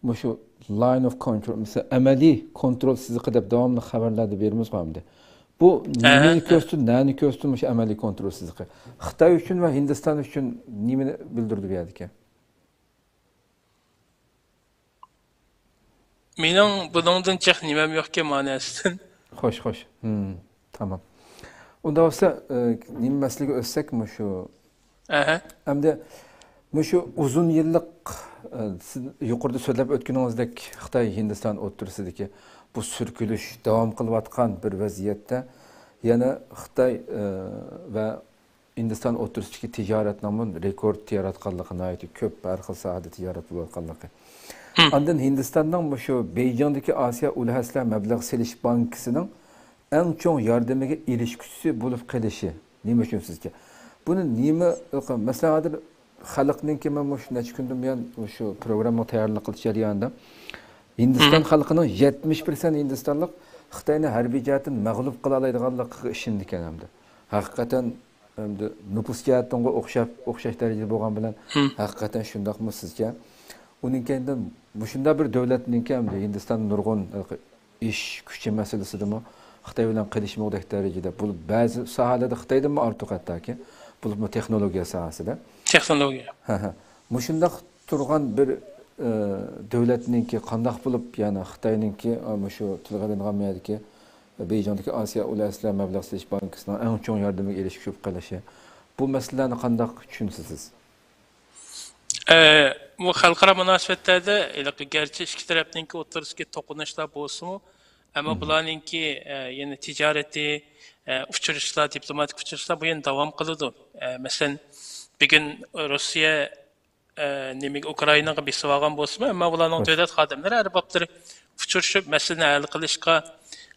مۇشۇ line of control، مەسىلەن، ئەمەلىي كونترول سىزىقى دەپ داۋاملىق خەۋەرلەردە بېرىمىزغۇ ئەمدى. بۇ نېمىنى كۆرسىتىدۇ، نەنى كۆرسىتىدۇ مۇشۇ ئەمەلىي كونترول سىزىقى؟ خىتاي ئۈچۈن ۋە ھىندىستان ئۈچۈن نېمىنى بىلدۈرىدۇ بۇ يەردىكى؟ مېنىڭ بۇنىڭدىن جىق نېمەم يوقكەن مانا سىزدىن. خوش، خوش. ھىم، تامام. ئۇنداق بولسا، ئە، نېمە مەسىلىگە ئۆتسەك مۇشۇ؟ ئەھە. ئەمدى مۇشۇ ئۇزۇن يىللىق، ئە، سىز يۇقىرىدا سۆزلەپ ئۆتكىنىڭىزدەك خىتاي ھىندىستان ئوتتۇرىسىدىكى بۇ سۈركىلىش داۋام قىلىۋاتقان بىر ۋەزىيەتتە يەنە خىتاي، ئە، ۋە ھىندىستان ئوتتۇرىسىدىكى تىجارەتنىڭمۇ رېكورت ياراتقانلىقى، ناھايىتى كۆپ ھەر خىل ساھەدە تىجارەت بولۇۋاتقانلىقى. ئاندىن ھىندىستاننىڭ مۇشۇ بېيجىڭدىكى ئاسىيا ئۇل ھەسسىلەر مەبلەغ سېلىش بانكىسىنىڭ ئەڭ چوڭ ياردىمىگە ئېرىشكۈچىسى بولۇپ قېلىشى نېمە ئۈچۈن سىزچە؟ بۇنى نېمە، مەسىلەن، ھازىر خەلقنىڭكى، مەن مۇشۇ نەچچە كۈندىن بۇيان مۇشۇ پروگراممىغا تەييارلىق قىلىش جەريانىدا ھىندىستان خەلقىنىڭ يەتمىش پىرسەنت ھىندىستانلىق خىتاينى ھەربىي جەھەتتىن مەغلۇپ قىلالايدىغانلىقىغا ئىشىنىدىكەن ھەمدە. ھەقىقەتەن ئەمدى نوپۇس جەھەتتىنغۇ ئوخشاپ، ئوخشاش دەرىجىدە بولغان بىلەن، ھەقىقەتەن شۇنداقمۇ سىزچە؟ ئۇنىڭ كەينىدىن مۇشۇنداق بىر دۆلەتنىڭكى ئەمدى ھىندىستان نۇرغۇن ئىش كۈچى مەسىلىسىدىمۇ خىتاي بىلەن قېلىشمىغۇدەك دەرىجىدە، بۇ بەزى ساھەلەردە خىتايدىنمۇ ئارتۇق ھەتتاكى، بولۇپمۇ تېخنولوگىيە ساھەسىدە. تېخنولوگىيە. ھە، ھە. مۇشۇنداق تۇرغان بىر، ئە، دۆلەتنىڭكى قانداق بولۇپ، يەنى خىتاينىڭكى، ئە، مۇشۇ تىلغا ئېلىنغان مۇ يەردىكى بېيجىڭدىكى ئاسىيا ئۇل ھەسسىلەر مەبلەغ سېلىش بانكىسىنىڭ ئەڭ چوڭ ياردىمىگە ئېرىشكۈچى بولۇپ قېلىشى. بۇ مەسىلىلەرنى قانداق چۈشىنىسىز سىز؟ ئە، بۇ خەلقئارا مۇناسىۋەتلەردە ھېلىقى گەرچە ئىككى تەرەپنىڭكى ئوتتۇرىسىدىكى توقۇنۇشلار بولسىمۇ، ئەمما بۇلارنىڭكى، ئە، يەنە تىجارىتى، ئە، ئۇچرىشىشلار، دىپلوماتىك ئۇچرىشىشلار بۇ يەنە داۋام قىلىدۇ. ئە، مەسىلەن، بۈگۈن روسىيە، ئە، نېمىگە، ئۇكرائىناغا بېسىۋالغان بولسىمۇ، ئەمما بۇلارنىڭ دۆلەت خادىملىرى ئەربابلىرى ئۇچرىشىپ، مەسىلىنى ھەل قىلىشقا،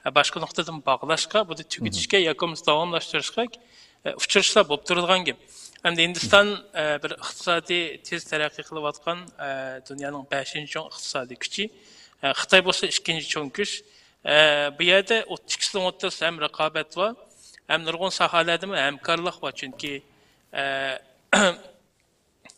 ئە، باشقا نۇقتىدىن باغلاشقا، بۇنى تۈگىتىشكە ياكى بولمىسا داۋاملاشتۇرۇشقا، ئە، ئۇچرىشىشلار بولۇپ تۇرىدىغان گەپ. ئەمدى ھىندىستان، ئە، بىر ئىقتىسادىي تېز تەرەققىي قىلىۋاتقان، ئە، دۇنيانىڭ بەشىنچى چوڭ ئىقتىسادىي كۈچى. ئە، خىتاي بولسا ئىككىنچى چوڭ كۈچ. ئە، بۇ يەردە ئوت-، ئىككىسىنىڭ ئوتتۇرىسىدا ھەم رىقابەت بار، ھەم نۇرغۇن ساھەلەردىمۇ ھەمكارلىق بار. چۈنكى، ئە،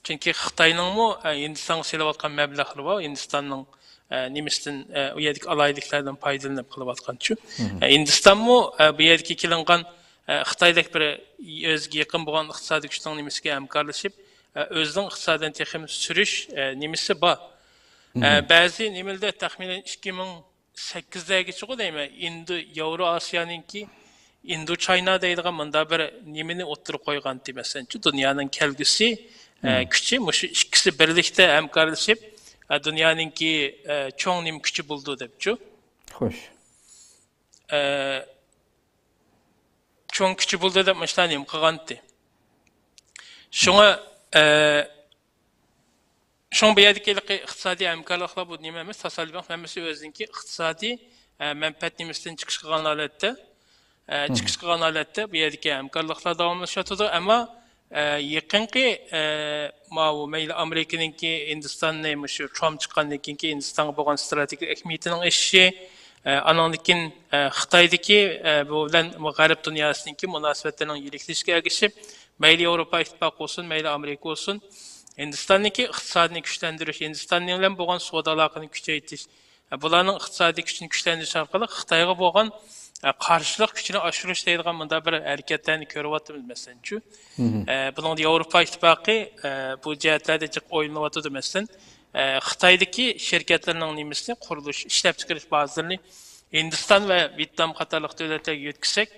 چۈنكى خىتاينىڭمۇ، ئە، ھىندىستانغا سېلىۋاتقان مەبلەغلىرى بار، ھىندىستاننىڭ، ئە، نېمىسىدىن، ئە، ئۇ يەردىكى ئالاھىدىلىكلەردىن پايدىلىنىپ قىلىۋاتقانچۇ. ئە، ھىندىستانمۇ، ئە، بۇ يەردىكى كېلىنغان، ئە، خىتايدەك بىر ئۆزىگە يېقىن بولغان ئىقتىسادىي كۈچنىڭ نېمىسىگە ھەمكارلىشىپ، ئە، ئۆزىنىڭ ئىقتىسادىنى تېخىمۇ سۈرۈش، ئە، نېمىسى بار. ئە، بەزى نېمىلەردە تەخمىنەن ئىككى مىڭ سەككىزلەرگىچىغۇ دەيمەن، ئىندو، ياۋرو ئاسىيانىڭكى ئىندو چاينا دەيدىغان مۇنداق بىر نېمىنى ئوتتۇرىغا قويغانتى، مەسىلەنچۇ، دۇنيانىڭ كەلگۈسى، ئە، كۈچى، مۇشۇ ئىككىسى بىرلىكتە ھەمكارلىشىپ، ئە، دۇنيانىڭكى، ئە، چوڭ نېمە كۈچى بولىدۇ دەپچۇ. خوش. ئە، چوڭ كۈچى بولىدۇ دەپ مۇشۇلار نېمە قىلغانتى. شۇڭا، ئە، شۇڭا بۇ يەردىكى ھېلىقى ئىقتىسادىي ھەمكارلىقلار بۇ نېمە ئەمەس، تاسادىپەن ھەممىسى ئۆزىنىڭكى ئىقتىسادىي، ئە، مەنپەئەت نېمىسىدىن چىقىش قىلغان ھالەتتە، ئە، چىقىش قىلغان ھالەتتە بۇ يەردىكى ھەمكارلىقلار داۋاملىشىۋاتىدۇ. ئەمما، ئە، يېقىنقى، ئە، ماۋۇ مەيلى ئامېرىكىنىڭكى ھىندىستاننى مۇشۇ ترامپ چىققاندىن كېيىنكى ھىندىستانغا بولغان ئىستراتېگىيەلىك ئەھمىيىتىنىڭ ئېشىشى، ئە، ئانىڭدىن كېيىن، ئە، خىتايدىكى، ئە، بۇ بىلەن بۇ غەرب دۇنياسىدىكى مۇناسىۋەتلەرنىڭ يىرىكلىشىشىگە ئەگىشىپ، مەيلى ياۋروپا ئىتتىپاقى بولسۇن، مەيلى ئامېرىكا بولسۇن، ھىندىستاننىڭكى ئىقتىسادىنى كۈچلەندۈرۈش، ھىندىستان بىلەن بولغان سودا ئالاقىنى كۈچەيتىش، ئە، بۇلارنىڭ ئىقتىسادىي كۈچىنى كۈچلەندۈرۈش ئارقىلىق خىتايغا بولغان، ئە، قارشىلىق كۈچىنى ئاشۇرۇش دەيدىغان مۇنداق بىر ھەرىكەتلەرنى كۆرۈۋاتىمىز، مەسىلەنچۇ. ئە، بۇنىڭدا ياۋروپا ئىتتىپاقى، ئە، بۇ جەھەتلەردە جىق ئويلىنىۋاتىدۇ، مەسىلەن، ئە، خىتايدىكى شىركەتلەرنىڭ نېمىسىنى، قۇرۇلۇش، ئىشلەپچىقىرىش بازىلىرىنى ھىندىستان ۋە ۋيېتنام قاتارلىق دۆلەتلەرگە يۆتكىسەك،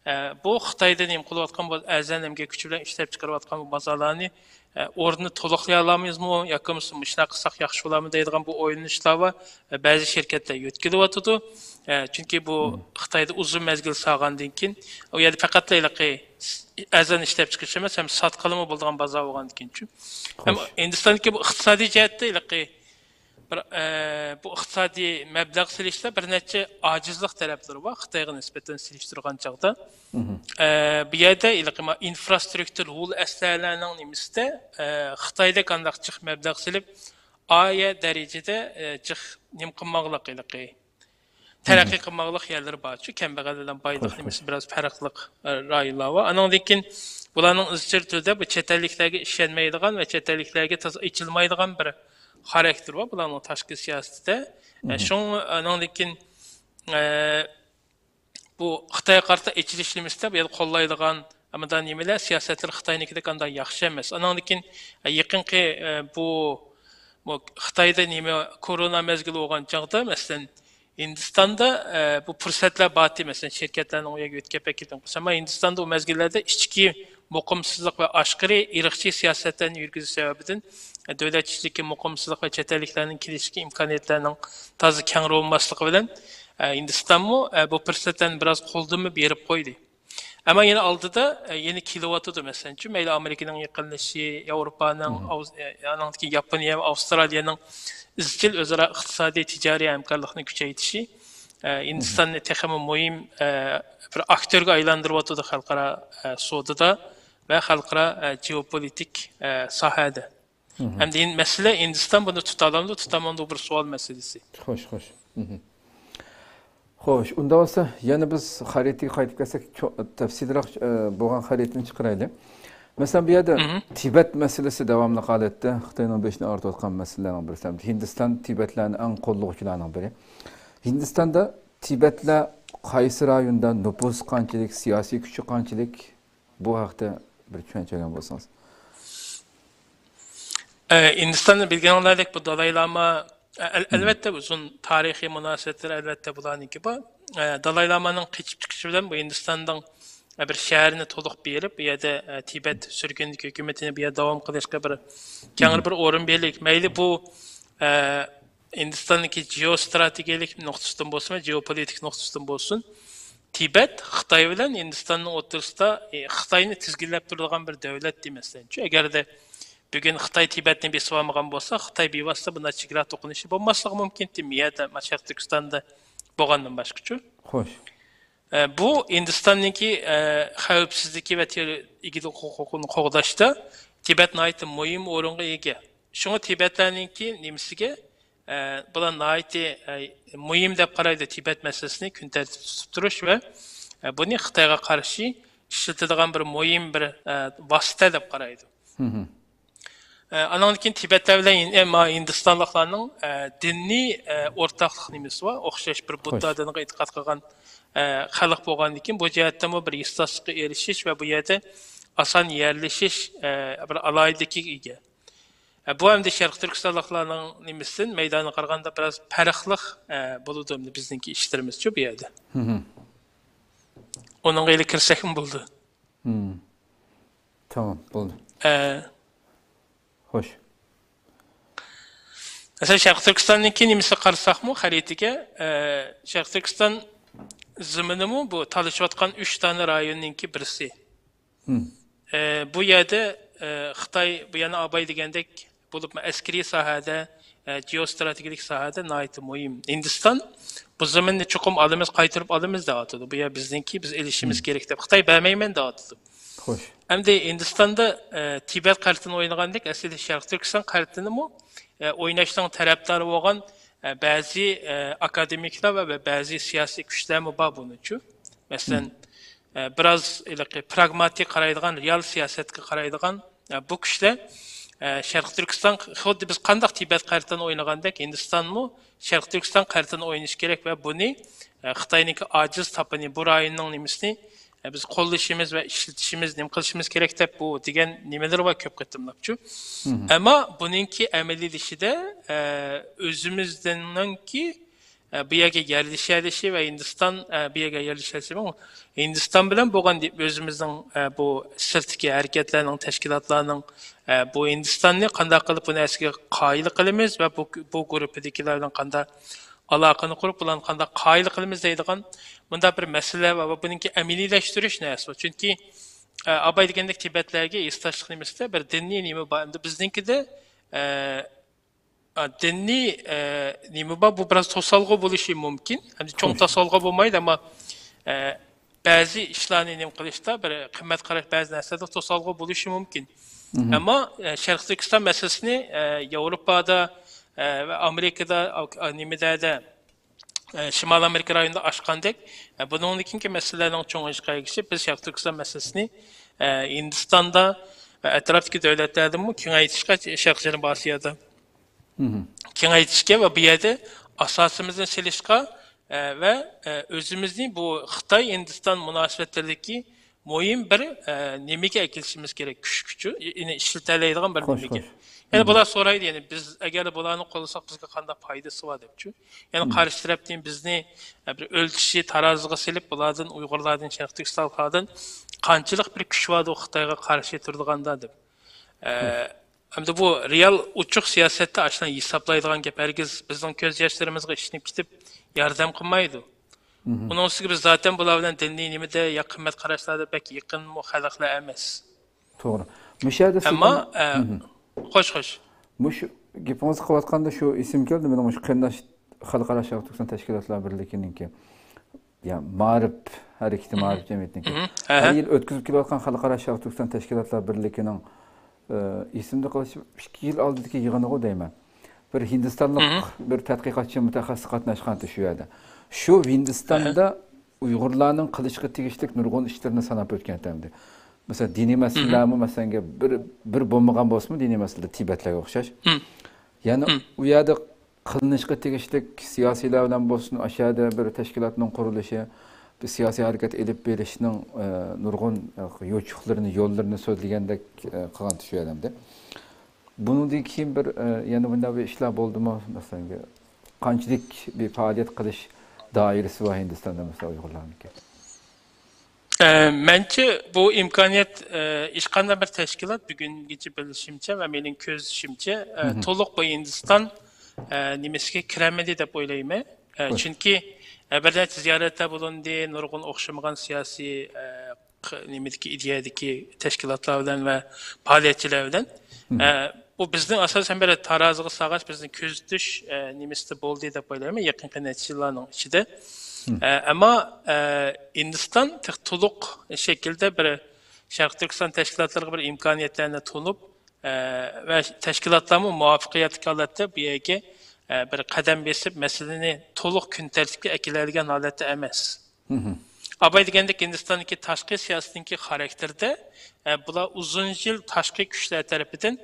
ئە، بۇ خىتايدا نېمە قىلىۋاتقان، بۇ ئەرزان ئەمگەك كۈچى بىلەن ئىشلەپچىقىرىۋاتقان بۇ بازارلارنى، ئە، ئورنىنى تولۇقلىيالامىزمۇ ياكى بولمىسا مۇشۇنداق قىلساق ياخشى بولارمۇ دەيدىغان بۇ ئويلىنىشلار بار. ئە، بەزى شىركەتلەر يۆتكىلىۋاتىدۇ. ئە، چۈنكى بۇ خىتايدا ئۇزۇن مەزگىل سالغاندىن كېيىن، ئۇ يەردە پەقەتلا ھېلىقى ئەرزان ئىشلەپچىقىرىش ئەمەس، ھەم ساتقىلىمۇ بولىدىغان بازار بولغاندىكىنچۇ. ھەم ھىندىستاندىكى بۇ ئىقتىسادىي جەھەتتە ھېلىقى بىر، ئە، بۇ ئىقتىسادىي مەبلەغ سېلىشتا بىر نەچچە ئاجىزلىق تەرەپلىرى بار، خىتايغا نىسبەتەن سېلىشتۇرغان چاغدا. ئە، بۇ يەردە ھېلىقى ما-، ئىنفراسترۇكتۇر، ھۇل ئەسلىھەلەرنىڭ نېمىسىدە، ئە، خىتايدەك ئانداق جىق مەبلەغ سېلىپ، ئايە دەرىجىدە، ئە، جىق نېمە قىلماقلىق ھېلىقى. تەرەققىي قىلماقلىق يەرلىرى بارچۇ، كەمبەغەل بىلەن بايلىق نېمىسى بىراز پەرقلىق، ئە، رايونلار بار. ئانىڭدىن كېيىن بۇلارنىڭ ئىزچىل تۈردە بۇ چەت ئەللىكلەرگە ئىشەنمەيدىغان ۋە چەت ئەللىكلەرگە تازا ئېچىلمايدىغان بىر خاراكتېرى بار بۇلارنىڭ تاشقى سىياسىتىدە. ئە، شۇڭا ئانىڭدىن كېيىن، ئە، بۇ خىتايغا قارىتا ئېچىلىش نېمىسىدە بۇ يەردە قوللايدىغان ئەمما نېمىلەر، سىياسەتلىرى خىتاينىڭكىدەك ئانداق ياخشى ئەمەس. ئانىڭدىن كېيىن، ئە، يېقىنقى، ئە، بۇ، بۇ خىتايدا نېمە، كورونا مەزگىلى بولغان چاغدا، مەسىلەن، ھىندىستاندا، ئە، بۇ پۇرسەتلەر بارتى، مەسىلەن، شىركەتلەرنىڭ ئۇ يەرگە يۆتكەپ ئەكېتىڭ قىلسا. ئەمما ھىندىستاندا ئۇ مەزگىللەردە ئىچكى مۇقىمسىزلىق ۋە ئاشقىرى ئىرقچى سىياسەتلەرنى يۈرگۈزۈش سەۋەبىدىن، ئە، دۆلەت ئىچىدىكى مۇقىمسىزلىق ۋە چەت ئەللىكلەرنىڭ كېلىشىدىكى ئىمكانىيەتلەرنىڭ تازا كەڭرى بولماسلىقى بىلەن، ئە، ھىندىستانمۇ، ئە، بۇ پۇرسەتلەرنى بىراز قولدىنمۇ بېرىپ قويدى. ئەمما يەنە ئالدىدا، ئە، يەنە كېلىۋاتىدۇ، مەسىلەنچۇ، مەيلى ئامېرىكىنىڭ يېقىنلىشىشى، ياۋروپانىڭ، ئاۋز-، ئە، ئانىڭدىن كېيىن ياپونىيە ۋە ئاۋسترالىيەنىڭ ئىزچىل ئۆزئارا ئىقتىسادىي، تىجارىي ھەمكارلىقنى كۈچەيتىشى، ئە، ھىندىستاننى تېخىمۇ مۇھىم، ئە، بىر ئاكتيورغا ئايلاندۇرۇۋاتىدۇ خەلقئارا، ئە، سودىدا ۋە خەلقئارا، ئە، جېئوپولىتىك، ئە، ساھەدە. ھەمدە يەنە مەسىلە، ھىندىستان بۇنى تۇتالامدۇ، تۇتالمامدۇ، بىر سوئال مەسىلىسى. خوش، خوش. خوش، ئۇنداق بولسا، يەنە بىز خەرىتىگە قايتىپ كەلسەك، چو-، تەپسىلىيراق، ئە، بولغان خەرىتىنى چىقىرايلى. مەسىلەن، بۇ يەردە تىبەت مەسىلىسى داۋاملىق ھالەتتە خىتاينىڭ بېشىنى ئاغرىتىۋاتقان مەسىلىلەرنىڭ بىرسى. ھەمدە ھىندىستان تىبەتلەرنىڭ ئەڭ قوللىغۇچىلارنىڭ بىرى. ھىندىستاندا تىبەتلەر قايسى رايوندا، نوپۇسى قانچىلىك، سىياسىي كۈچى قانچىلىك؟ بۇ ھەقتە بىر چۈشەنچە بەرگەن بولسىڭىز. ئە، ھىندىستاننى بىلگىنىڭلاردەك بۇ دالاي لاما، ئە، ئەل-، ئەلۋەتتە ئۇزۇن تارىخىي مۇناسىۋەتلىرى ئەلۋەتتە بۇلارنىڭكى بار. ئە، دالاي لامانىڭ قېچىپ چىقىشى بىلەن بۇ ھىندىستاننىڭ، ئە، بىر شەھىرىنى تولۇق بېرىپ، بۇ يەردە، ئە، تىبەت سۈرگۈندىكى ھۆكۈمىتىنى بۇ يەردە داۋام قىلىشقا بىر كەڭرى بىر ئورۇن بېرىلىك. مەيلى بۇ، ئە، ھىندىستاندىكى جېئوستراتېگىيەلىك نۇقتىسىدىن بولسۇن ۋە جېئوپولىتىك نۇقتىسىدىن بولسۇن، تىبەت خىتاي بىلەن ھىندىستاننىڭ ئوتتۇرىسىدا، ئى، خىتاينى تىزگىنلەپ تۇرىدىغان بىر دۆلەت دېمەسلەنچۇ. ئەگەردە بۈگۈن خىتاي تىبەتنى بېسىۋالمىغان بولسا، خىتاي بىۋاسىتە بۇنداق چېگرا توقۇنۇشى بولماسلىقى مۇمكىن، مۇ يەردە، مۇ شەرقىي تۈركىستاندا بولغاندىن باشقىچۇ. خوش. ئە، بۇ ھىندىستاننىڭكى، ئە، خەۋپسىزلىكى ۋە تېر-، ئىگىلىك ھوقۇقىنى قوغداشتا تىبەت ناھايىتى مۇھىم ئورۇنغا ئىگە. شۇڭا تىبەتلەرنىڭكى نېمىسىگە، ئە، بۇلار ناھايىتى، ئە، مۇھىم دەپ قارايدۇ تىبەت مەسىلىسىنى كۈن تەرتىپتە تۇتۇپ تۇرۇش ۋە، ئە، بۇنى خىتايغا قارشى ئىشلىتىدىغان بىر مۇھىم بىر، ئە، ۋاسىتە دەپ قارايدۇ. ئانىڭدىن كېيىن تىبەتلەر بىلەن ھىن-، ئە، ما-، ھىندىستانلىقلارنىڭ، ئە، دىنىي، ئە، ئورتاقلىق نېمىسى بار، ئوخشاش بىر بۇددا دىنىغا ئېتىقاد قىلغان، ئە، خەلق بولغاندىن كېيىن، بۇ جەھەتتىمۇ بىر ھېسداشلىققا ئېرىشىش ۋە بۇ يەردە ئاسان يەرلىشىش، ئە، بىر ئالاھىدىلىكىگە ئىگە. ئە، بۇ ئەمدى شەرقىي تۈركىستانلىقلارنىڭ نېمىسىدىن، مەيدانىغا قارىغاندا بىراز پەرقلىق، ئە، بولىدۇ ئەمدى بىزنىڭكى ئىشلىرىمىزچۇ بۇ يەردە. ئۇنىڭغا ئېلى كىرسەكمۇ بولىدۇ. تامام، بولدى. ئە، خوش. مەسىلەن، شەرقىي تۈركىستاننىڭكى نېمىسىگە قارىساقمۇ، خەرىتىگە، ئە، شەرقىي تۈركىستان زېمىنىمۇ بۇ تالىشىۋاتقان ئۈچ دانە رايوننىڭكى بىرسى. ئە، بۇ يەردە، ئە، خىتاي بۇ يەنە ئاباي دېگەندەك بولۇپمۇ ئەسكىرىي ساھەدە، ئە، جېئوستراتېگىيەلىك ساھەدە ناھايىتى مۇھىم. ھىندىستان بۇ زېمىننى چوقۇم ئالىمىز، قايتۇرۇپ ئالىمىز دەۋاتىدۇ. بۇ يەر بىزنىڭكى، بىز ئېلىشىمىز كېرەك دەپ. خىتاي بەرمەيمەن دەۋاتىدۇ. خوش. ئەمدى ھىندىستاندا، ئە، تىبەت قەرتىنى ئوينىغاندەك، ئەسلىدە شەرقىي تۈركىستان قەرتىنىمۇ، ئە، ئويناشنىڭ تەرەپدارى بولغان، ئە، بەزى، ئە، ئاكادېمىكلار ۋە، ۋە بەزى سىياسىي كۈچلەرمۇ بار بۇنىڭچۇ. مەسىلەن، ئە، بىراز ھېلىقى پراگماتىك قارايدىغان، رېئال سىياسەتكە قارايدىغان، ئە، بۇ كۈچلەر، ئە، شەرقىي تۈركىستان خۇددى بىز قانداق تىبەت قەرتىنى ئوينىغاندەك، ھىندىستانمۇ شەرقىي تۈركىستان قەرتىنى ئوينىشى كېرەك ۋە بۇنى، ئە، خىتاينىڭكى ئاجىز تاپىنى، بۇ رايوننىڭ نېمىسىنى، ئە، بىز قوللىشىمىز ۋە ئىشلىتىشىمىز، نېمە قىلىشىمىز كېرەك دەپ بۇ دېگەن نېمىلىرى بار كۆپ قېتىملاپچۇ. ئەمما بۇنىڭكى ئەمەلىيلىشىدە، ئە، ئۆزىمىزنىڭكى، ئە، بۇ يەرگە يەرلىشەلىشى ۋە ھىندىستان، ئە، بۇ يەرگە يەرلىشەلىشى، ھىندىستان بىلەن بولغان ئۆزىمىزنىڭ، ئە، بۇ سىرتتىكى ھەرىكەتلەرنىڭ، تەشكىلاتلارنىڭ، ئە، بۇ ھىندىستاننى قانداق قىلىپ بۇ نەرسىگە قايىل قىلىمىز ۋە بۇ، بۇ گۇرۇپپىدىكىلەر بىلەن قانداق ئالاقىنى قۇرۇپ، بۇلارنى قانداق قايىل قىلىمىز دەيدىغان مۇنداق بىر مەسىلە ۋە بۇنىڭكى ئەمەلىيلەشتۈرۈش نەرسىسى بار. چۈنكى، ئە، ئاباي دېگەندەك تىبەتلەرگە ھېسداشلىق نېمىسىدە بىر دىنىي نېمە بار. ئەمدى بىزنىڭكىدە، ئە، ئا، دىنىي، ئە، نېمە بار، بۇ بىراز توسالغۇ بولۇشى مۇمكىن. ئەمدى چوڭ توسالغۇ بولمايدۇ، ئەمما، ئە، بەزى ئىشلارنى نېمە قىلىشتا، بىر قىممەت قاراش، بەزى نەرسىلەردە توسالغۇ بولۇشى مۇمكىن. ئەمما، ئە، شەرقىي تۈركىستان مەسىلىسىنى، ئە، ياۋروپادا، ئە، ۋە ئامېرىكىدا، ئا، نېمىدە، ئە، شىمالىي ئامېرىكا رايونىدا ئاچقاندەك، ئە، بۇنىڭدىن كېيىنكى مەسىلىلەرنىڭ چوڭىيىشىغا ئەگىشىپ، بىز شەرقىي تۈركىستان مەسىلىسىنى، ئە، ھىندىستاندا ۋە ئەتراپتىكى دۆلەتلەردىمۇ كېڭەيتىشكە، شەرقىي جەنۇبىي ئاسىيادا كېڭەيتىشكە ۋە بۇ يەردە ئاساسىمىزنى سېلىشقا، ئە، ۋە، ئە، ئۆزىمىزنى بۇ خىتاي-ھىندىستان مۇناسىۋەتلىرىدىكى مۇھىم بىر، ئە، نېمىگە ئەكېلىشىمىز كېرەك، كۈچكىچۇ، يەنى ئىشلىتەلەيدىغان بىر نېمىگە. يەنى بۇلار سورايدۇ، يەنى بىز ئەگەر بۇلارنى قوللىساق بىزگە قانداق پايدىسى بار دەپچۇ. يەنى قارشى تەرەپنى بىزنى، ئە، بىر ئۆلچىشى تارازىغا سېلىپ، بۇلاردىن، ئۇيغۇرلاردىن، شەرقىي تۈركىستانلىقلاردىن قانچىلىك بىر كۈچ باردۇ خىتايغا قارشى تۇرىدىغاندا دەپ. ئە، ئەمدى بۇ رېئال ئوچۇق سىياسەتتە ئاشۇنداق ھېسابلايدىغان گەپ ھەرگىز بىزنىڭ كۆز ياشلىرىمىزغا ئىشىنىپ كېتىپ ياردەم قىلمايدۇ. ئۇنىڭ ئۈستىگە بىز زاتەن بۇلار بىلەن دىنىي نېمىدە يا قىممەت قاراشلاردا بەك يېقىنمۇ خەلقلەر ئەمەس. توغرا. مۇشۇ يەردە ئەمما، سىزنىڭ ئە، خوش، خوش. مۇشۇ گېپىڭىزنى قىلىۋاتقاندا شۇ ئېسىمگە كەلدى، مېنىڭ مۇشۇ قېرىنداش خەلقئارا شەرقىي تۈركىستان تەشكىلاتلار بىرلىكىنىڭكى، يا مائارىپ ھەرىكىتى، مائارىپ جەمئىيىتىنىڭكى ھەر يىل ئۆتكۈزۈپ كېلىۋاتقان خەلقئارا شەرقىي تۈركىستان تەشكىلاتلار بىرلىكىنىڭ، ئە، ئېسىمدە قېلىشى ئىككى يىل ئالدىدىكى يىغىنىغۇ دەيمەن. بىر ھىندىستانلىق بىر تەتقىقاتچى مۇتەخەسسىس قاتناشقانتى شۇ يەردە. شۇ ھىندىستاندا ئۇيغۇرلارنىڭ قىلىشقا تېگىشلىك نۇرغۇن ئىشلىرىنى ساناپ ئۆتكەنتى ئەمدى. مەسىلەن، دىنىي مەسىلىلەرمۇ، مەسىلەنگە، بىر، بىر بولمىغان بولسىمۇ دىنىي مەسىلىلەر تىبەتلەرگە ئوخشاش. يەنە ئۇ يەردە قىلىنىشقا تېگىشلىك سىياسىيلار بىلەن بولسۇن، ئاشۇ يەردە بىر تەشكىلاتنىڭ قۇرۇلۇشى، بىر سىياسىي ھەرىكەت ئېلىپ بېرىشنىڭ، ئە، نۇرغۇن، ئە، يوچۇقلىرىنى، يوللىرىنى سۆزلىگەندەك، ئە، قىلغانتى شۇ ئادەمدە. بۇنىڭدىن كېيىن بىر، ئە، يەنە بۇنداق بىر ئىشلار بولدىمۇ؟ مەسىلەن، قانچىلىك بىر پائالىيەت قىلىش دائىرىسى بار ھىندىستاندا، مەسىلەن، ئۇيغۇرلارنىڭكى؟ ئە، مەنچە بۇ ئىمكانىيەت، ئە، ھېچقانداق بىر تەشكىلات بۈگۈنگىچە بىلىشىمچە ۋە مېنىڭ كۆزىتىشىمچە، ئە، تولۇق بۇ ھىندىستان، ئە، نېمىسىگە كىرەلمىدى دەپ ئويلايمەن. ئە، چۈنكى، ئە، بىر نەچچە زىيارەتلەر بولۇندى، نۇرغۇن ئوخشىمىغان سىياسىي، ئە، ق-، نېمىدىكى ئىدىيەدىكى تەشكىلاتلار بىلەن ۋە پائالىيەتچىلەر بىلەن. ئە، بۇ بىزنىڭ ئاساسەن بىر تارازىغا سالغاچ بىزنىڭ كۆزىتىش، ئە، نېمىسىدە بولدى دەپ ئويلايمەن يېقىنقى نەچچە يىللارنىڭ ئىچىدە. ئە، ئەمما، ئە، ھىندىستان تېخى تولۇق شەكىلدە بىر شەرقىي تۈركىستان تەشكىلاتلىرىغا بىر ئىمكانىيەتلەرنى تونۇپ، ئە، ۋە تەشكىلاتلارمۇ مۇۋەپپەقىيەتلىك ھالەتتە بۇ يەرگە، ئە، بىر قەدەم بېسىپ مەسىلىنى تولۇق كۈن تەرتىپكە ئەكېلەلىگەن ھالەتتە ئەمەس. ئاباي دېگەندەك ھىندىستاندىكى تاشقى سىياسىتىنىڭكى خاراكتېرىدە، ئە، بۇلار ئۇزۇن يىل تاشقى كۈچلەر تەرىپىدىن،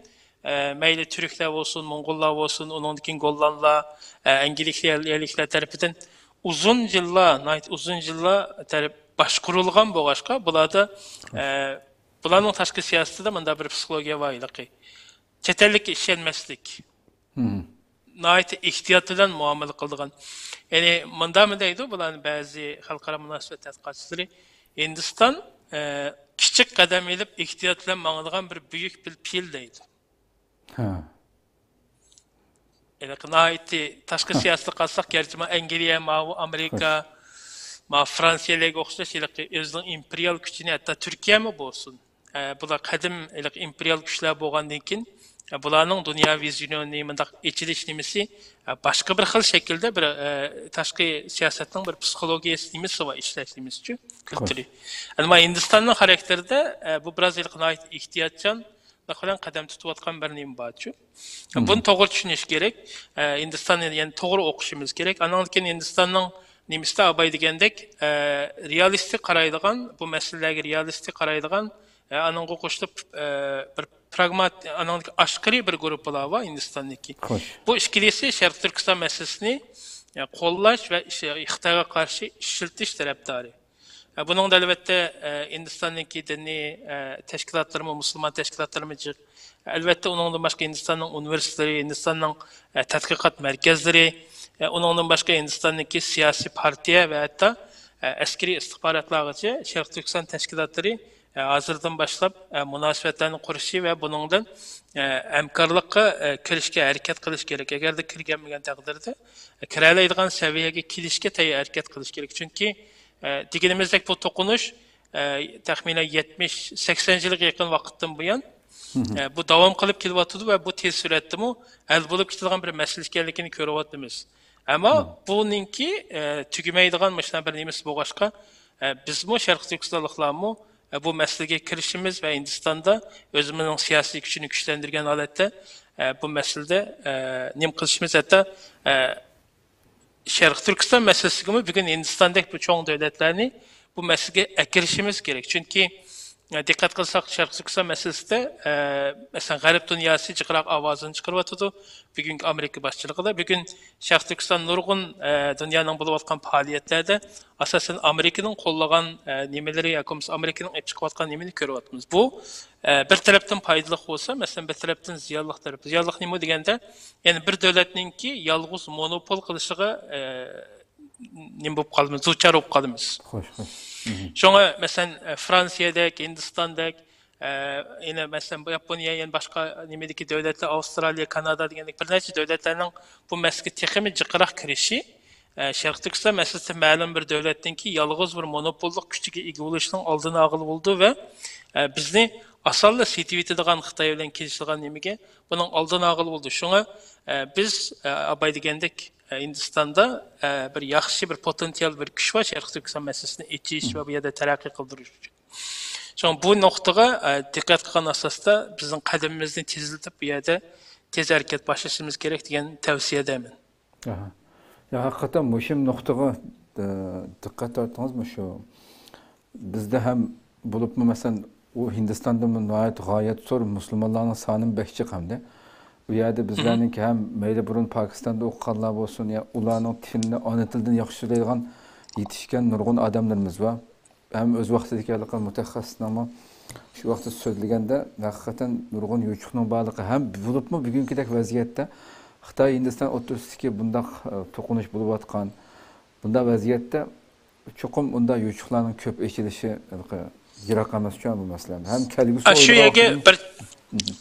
ئە، مەيلى تۈركلەر بولسۇن، موڭغۇللار بولسۇن، ئۇنىڭدىن كېيىن گوللاندلار، ئە، ئەنگلىيەلىكلەر تەرىپىدىن ئۇزۇن يىللار، ناھايىتى ئۇزۇن يىللار تەرەپ باشقۇرۇلغان بولغاچقا، بۇلاردا، ئە، بۇلارنىڭ تاشقى سىياسىتىدە مۇنداق بىر پسىخولوگىيە بار ھېلىقى. چەت ئەللىككە ئىشەنمەسلىك. ناھايىتى ئېھتىيات بىلەن مۇئامىلە قىلىدىغان. يەنى مۇنداقمۇ دەيدۇ، بۇلارنى بەزى خەلقئارا مۇناسىۋەت تەتقىقاتچىلىرى، ھىندىستان، ئە، كىچىك قەدەم ئېلىپ ئېھتىيات بىلەن ماڭىدىغان بىر بۈيۈك بىر پىل دەيدۇ. ھە. ھېلىقى ناھايىتى تاشقى سىياسىتىگە قارىساق، گەرچە ما ئەنگلىيە، ماۋۇ ئامېرىكا، ما فرانسىيەلەرگە ئوخشاش ھېلىقى ئۆزىنىڭ ئىمپېرىيال كۈچىنى، ھەتتا تۈركىيەمۇ بولسۇن، ئە، بۇلار قەدىم ھېلىقى ئىمپېرىيال كۈچلەر بولغاندىن كېيىن، ئە، بۇلارنىڭ دۇنيا ۋىزيونى، مۇنداق ئېچىلىش نېمىسى، ئە، باشقا بىر خىل شەكىلدە بىر، ئە، تاشقى سىياسەتنىڭ بىر پسىخولوگىيەسى نېمىسى بار، ئىشلەش نېمىسىچۇ، كۈلتۈرى. ئەمما ھىندىستاننىڭ خاراكتېرىدە، ئە، بۇ بىراز ھېلىقى ناھايىتى ئېھتىياتچانلىق بىلەن قەدەم تۇتۇۋاتقان بىر نېمە بارچۇ. بۇنى توغرا چۈشىنىش كېرەك. ئە، ھىندىستاننى يەنە توغرا ئوقۇشىمىز كېرەك. ئانىڭدىن كېيىن ھىندىستاننىڭ نېمىسىدە ئاباي دېگەندەك، ئە، رېئالىستىك قارايدىغان، بۇ مەسىلىلەرگە رېئالىستىك قارايدىغان، ئە، ئانىڭغا قوشۇلۇپ، ئە، بىر پراگمات، ئانىڭدىكى ئاشقىرى بىر گۇرۇپپىلار بار ھىندىستاندىكى. خوش. بۇ ئىككىلىسى شەرقىي تۈركىستان مەسىلىسىنى، ئە، قوللاش ۋە ئىش-، خىتايغا قارشى ئىشلىتىش تەرەپدارى. ئە، بۇنىڭدا ئەلۋەتتە، ئە، ھىندىستاندىكى دىنىي، ئە، تەشكىلاتلىرىمۇ، مۇسۇلمان تەشكىلاتلىرىمۇ جىق. ئەلۋەتتە، ئۇنىڭدىن باشقا ھىندىستاننىڭ ئۇنىۋېرسىتېتلىرى، ھىندىستاننىڭ، ئە، تەتقىقات مەركەزلىرى، ئە، ئۇنىڭدىن باشقا ھىندىستاندىكى سىياسىي پارتىيە ۋە ھەتتا، ئە، ئەسكىرىي ئىستىخباراتلارغىچە شەرقىي تۈركىستان تەشكىلاتلىرى، ئە، ھازىردىن باشلاپ، ئە، مۇناسىۋەتلەرنى قۇرۇشى ۋە بۇنىڭدىن، ئە، ھەمكارلىققا، ئە، كىرىشكە ھەرىكەت قىلىش كېرەك. ئەگەردە كىرگەنمىگەن تەقدىردە، ئە، كىرەلەيدىغان سەۋىيەگە كېلىشكە تەييار ھەرىكەت قىلىش كېرەك. چۈنكى، ئە، دېگىنىمىزدەك بۇ توقۇنۇش، ئە، تەخمىنەن يەتمىش، سەكسەن يىلغا يېقىن ۋاقىتتىن بۇيان، ئە، بۇ داۋام قىلىپ كېلىۋاتىدۇ ۋە بۇ تېز سۈرئەتتىمۇ ھەل بولۇپ كېتىدىغان بىر مەسىلە ئىكەنلىكىنى كۆرۈۋاتىمىز. ئەمما بۇنىڭكى، ئە، تۈگىمەيدىغان مۇشۇنداق بىر نېمىسى بولغاچقا، ئە، بىزمۇ شەرقىي تۈركىستانلىقلارمۇ، ئە، بۇ مەسىلىگە كىرىشىمىز ۋە ھىندىستاندا ئۆزىمىزنىڭ سىياسىي كۈچىنى كۈچلەندۈرگەن ھالەتتە، ئە، بۇ مەسىلىدە، ئە، نېمە قىلىشىمىز، ھەتتا، ئە، شەرقىي تۈركىستان مەسىلىسىگىمۇ بۈگۈن ھىندىستاندەك بۇ چوڭ دۆلەتلەرنى بۇ مەسىلىگە ئەكىرىشىمىز كېرەك. چۈنكى، ئە، دىققەت قىلساق، شەرقىي تۈركىستان مەسىلىسىدە، ئە، مەسىلەن، غەرب دۇنياسى جىقراق ئاۋازىنى چىقىرىۋاتىدۇ. بۈگۈنكى ئامېرىكا باشچىلىقىدا، بۈگۈن شەرقىي تۈركىستان نۇرغۇن، ئە، دۇنيانىڭ بولۇۋاتقان پائالىيەتلەردە، ئاساسەن، ئامېرىكىنىڭ قوللىغان، ئە، نېمىلىرى ياكى بولمىسا ئامېرىكىنىڭ ئېلىپ چىقىۋاتقان نېمىنى كۆرۈۋاتىمىز. بۇ، ئە، بىر تەرەپتىن پايدىلىق بولسا، مەسىلەن، بىر تەرەپتىن زىيانلىق تەرىپى. زىيانلىق نېمە دېگەندە، يەنى بىر دۆلەتنىڭكى يالغۇز مونوپول قىلىشىغا، ئە، نېمە بولۇپ قالىمىز، دۇچار بولۇپ قالىمىز. خوش، خوش. شۇڭا، مەسىلەن، ئە، فرانسىيەدەك، ھىندىستاندەك، ئە، يەنە، مەسىلەن، بۇ ياپونىيە، يەنە باشقا نېمىدىكى دۆلەتلەر، ئاۋسترالىيە، كانادا دېگەندەك بىر نەچچە دۆلەتلەرنىڭ بۇ مەسىلىگە تېخىمۇ جىقراق كىرىشى، ئە، شەرقىي تۈركىستان مەسىلىسىدە مەلۇم بىر دۆلەتنىڭكى يالغۇز بىر مونوپوللۇق كۈچىگە ئىگە بولۇشىنىڭ ئالدىنى ئالغىلى بولىدۇ ۋە، ئە، بىزنى ئاسانلا سېتىۋېتىدىغان خىتاي بىلەن كېلىشىدىغان نېمىگە بۇنىڭ ئالدىنى ئالغىلى بولىدۇ. شۇڭا، ئە، بىز، ئە، ئاباي دېگەندەك، ئە، ھىندىستاندا، ئە، بىر ياخشى بىر پوتېنسىيال بىر كۈچ بار، شەرقىي تۈركىستان مەسىلىسىنى ئېچىش ۋە بۇ يەردە تەرەققىي قىلدۇرۇش ئۈچۈن. شۇڭا بۇ نۇقتىغا، ئە، دىققەت قىلغان ئاساستا بىزنىڭ قەدىمىمىزنى تېزلىتىپ، بۇ يەردە تېز ھەرىكەت باشلىشىمىز كېرەك دېگەن تەۋسىيەدە مەن. ئاھا. يا، ھەقىقەتەن مۇھىم نۇقتىغا، ئە، دىققەت تارتتىڭىز. مۇشۇ بىزدە ھەم بولۇپمۇ، مەسىلەن، ئۇ ھىندىستاندىمۇ ناھايىتى غايەت زور مۇسۇلمانلارنىڭ سانىمۇ بەك جىق ھەمدە. ئۇ يەردە بىزلەرنىڭكى ھەم مەيلى بۇرۇن پاكىستاندا ئوقۇغانلار بولسۇن، يا ئۇلارنىڭ تىلىنى ئانا تىلىدىن ياخشى سۆزلەيدىغان يېتىشكەن نۇرغۇن ئادەملىرىمىز بار. ھەم ئۆز ۋاقتىدىكى ھېلىقى مۇتەخەسسىسنىڭمۇ شۇ ۋاقىتتا سۆزلىگەندە، ھەقىقەتەن نۇرغۇن يوچۇقنىڭ بارلىقى ھەم بولۇپمۇ بۈگۈنكىدەك ۋەزىيەتتە خىتاي ھىندىستان ئوتتۇرىسىدىكى بۇنداق، ئە، توقۇنۇش بولۇۋاتقان، بۇنداق ۋەزىيەتتە چوقۇم ئۇنداق يوچۇقلارنىڭ كۆپ ئېچىلىشى ھېلىقى يىراق ئەمەسچۇ بۇ مەسىلە. ھەم كەلگۈسى ئا، شۇ ئويلىغان يەرگە بىر،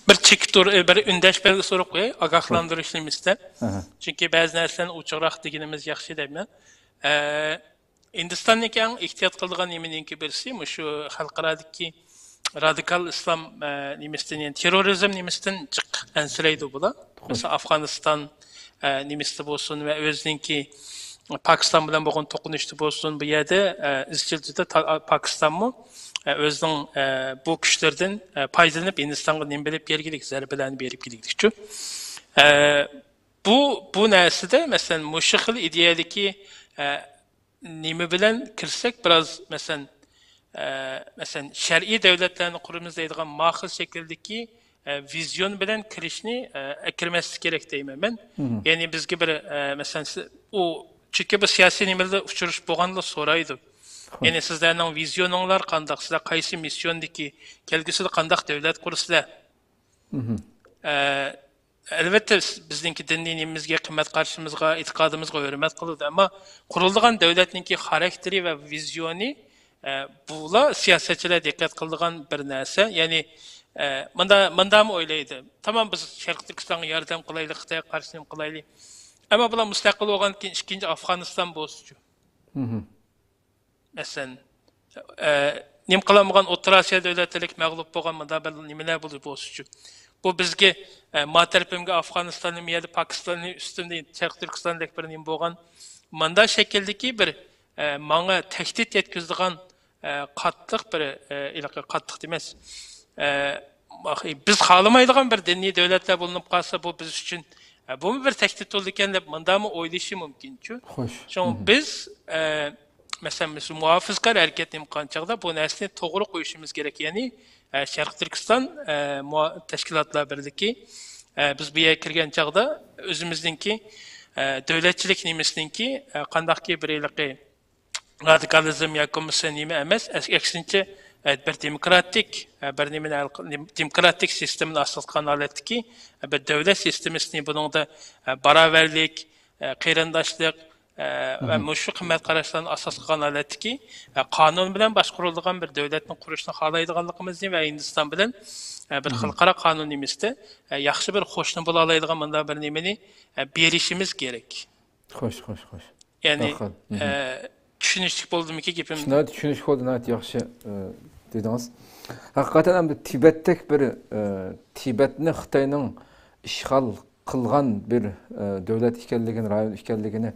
بىر چېكىت ئۇر-، بىر ئۈندەش بەلگىسى ئۇرۇپ قوياي، ئاگاھلاندۇرۇش نېمىسىدە. ئەھە. چۈنكى بەزى نەرسىلەرنى ئوچۇقراق دېگىنىمىز ياخشى دەيمەن. ئە، ھىندىستاننىڭكى ئەڭ ئېھتىيات قىلىدىغان نېمىنىڭكى بىرسى، مۇشۇ خەلقئارادىكى رادىكال ئىسلام، ئە، نېمىسىدىن، يەنى تېررورىزم نېمىسىدىن جىق ئەنسىرەيدۇ بۇلار. خوش. مەسىلەن، ئافغانىستان، ئە، نېمىسىدە بولسۇن ۋە ئۆزىنىڭكى پاكىستان بىلەن بولغان توقۇنۇشتا بولسۇن، بۇ يەردە، ئە، ئىزچىل تۈردە تا-، پاكىستانمۇ، ئە، ئۆزىنىڭ، ئە، بۇ كۈچلىرىدىن، ئە، پايدىلىنىپ، ھىندىستانغا نېمە بېرىپ بەرگىلىك، زەربىلەرنى بېرىپ كېلىگىلىكچۇ. ئە، بۇ، بۇ نەرسىدە، مەسىلەن، مۇشۇ خىل ئىدىيەدىكى، ئە، نېمە بىلەن كىرسەك، بىراز، مەسىلەن، ئە، مەسىلەن، شەرئىي دۆلەتلەرنى قۇرىمىز دەيدىغان ما خىل شەكىلدىكى، ئە، ۋىزىيون بىلەن كىرىشنى، ئە، ئەكىرمەسلىك كېرەك دەيمەن مەن. يەنى بىزگە بىر، ئە، مەسىلەن، سىز، ئۇ، چۈنكى بۇ سىياسىي نېمىلەردە ئۇچرىشىپ بولغاندا سورايدۇ. يەنى سىزلەرنىڭ ۋىزىيونۇڭلار قانداق، سىلەر قايسى مىسسىيوندىكى، كەلگۈسىدە قانداق دۆلەت قۇرىسىلەر؟ ئە، ئەلۋەتتە، بىز-، بىزنىڭكى دىنىي نېمىمىزگە، قىممەت قارىشىمىزغا، ئېتىقادىمىزغا ھۆرمەت قىلىدۇ، ئەمما قۇرۇلىدىغان دۆلەتنىڭكى خاراكتېرى ۋە ۋىزىيونى، ئە، بۇلا سىياسەتچىلەر دىققەت قىلىدىغان بىر نەرسە. يەنى، ئە، مۇندا-، مۇنداقمۇ ئويلايدۇ، تامام بىز شەرقىي تۈركىستانغا ياردەم قىلايلى، خىتايغا قارشى نېمە قىلايلى، ئەمما بۇلار مۇستەقىل بولغاندىن كېيىن ئىككىنچى ئافغانىستان بولسىچۇ؟ مەسىلەن، ئە، نېمە قىلالمىغان ئوتتۇرا ئاسىيا دۆلەتلىرىگە مەغلۇپ بولغان مۇنداق بىر نېمىلەر بولۇپ بولسىچۇ؟ بۇ بىزگە، ئە، ما تەرىپىمگە ئافغانىستاننى، يەنە پاكىستاننى، ئۈستۈمدە شەرقىي تۈركىستاندەك بىر نېمە بولغان، مۇنداق شەكىلدىكى بىر، ئە، ماڭا تەھدىت يەتكۈزىدىغان، ئە، قاتتىق بىر، ئە، ھېلىقى قاتتىق دېمەس، ئە، بىز خالىمايدىغان بىر دىنىي دۆلەتلەر بولۇنۇپ قالسا، بۇ بىز ئۈچۈن، ئە، بۇمۇ بىر تەھدىت بولىدىكەن دەپ مۇنداقمۇ ئويلىشى مۇمكىنچۇ؟ خوش. شۇڭا بىز، ئە، مەسىلەن، بىز مۇھاپىزىكار ھەرىكەت نېمە قىلغان چاغدا بۇ نەرسىنى توغرا قويۇشىمىز كېرەك. يەنى، ئە، شەرقىي تۈركىستان، ئە، مۇ-، تەشكىلاتلار بىرلىكى، ئە، بىز بۇ يەرگە كىرگەن چاغدا ئۆزىمىزنىڭكى، ئە، دۆلەتچىلىك نېمىسىنىڭكى، ئە، قانداقكى بىر ھېلىقى رادىكالىزم ياكى بولمىسا نېمە ئەمەس، ئەس-، ئەكسىنچە، ئە، بىر دېموكراتىك، ئە، بىر نېمىنى ھەل قىل-، دېم-، دېموكراتىك سىستېمىنى ئاساس قىلغان ھالەتتىكى، ئە، بىر دۆلەت سىستېمىسىنى بۇنىڭدا، ئە، باراۋەرلىك، ئە، قېرىنداشلىق، ئە، ۋە مۇشۇ قىممەت قاراشلارنى ئاساس قىلغان ھالەتتىكى، ئە، قانۇن بىلەن باشقۇرۇلىدىغان بىر دۆلەتنى قۇرۇشنى خالايدىغانلىقىمىزنى ۋە ھىندىستان بىلەن، ئە، بىر خەلقئارا قانۇن نېمىسىدە، ئە، ياخشى بىر قوشنا بولالايدىغان مۇنداق بىر نېمىنى، ئە، بېرىشىمىز كېرەك. خوش، خوش، خوش. يەنى، ئە، چۈشىنىشلىك بولدىمىكى گېپىم؟ ناھايىتى چۈشىنىشلىك بولدى، ناھايىتى ياخشى، ئە، دېدىڭىز. ھەقىقەتەن ئەمدى تىبەتتەك بىر، ئە، تىبەتنى خىتاينىڭ ئىشغال قىلغان بىر، ئە، دۆلەت ئىكەنلىكىنى، رايون ئىكەنلىكىنى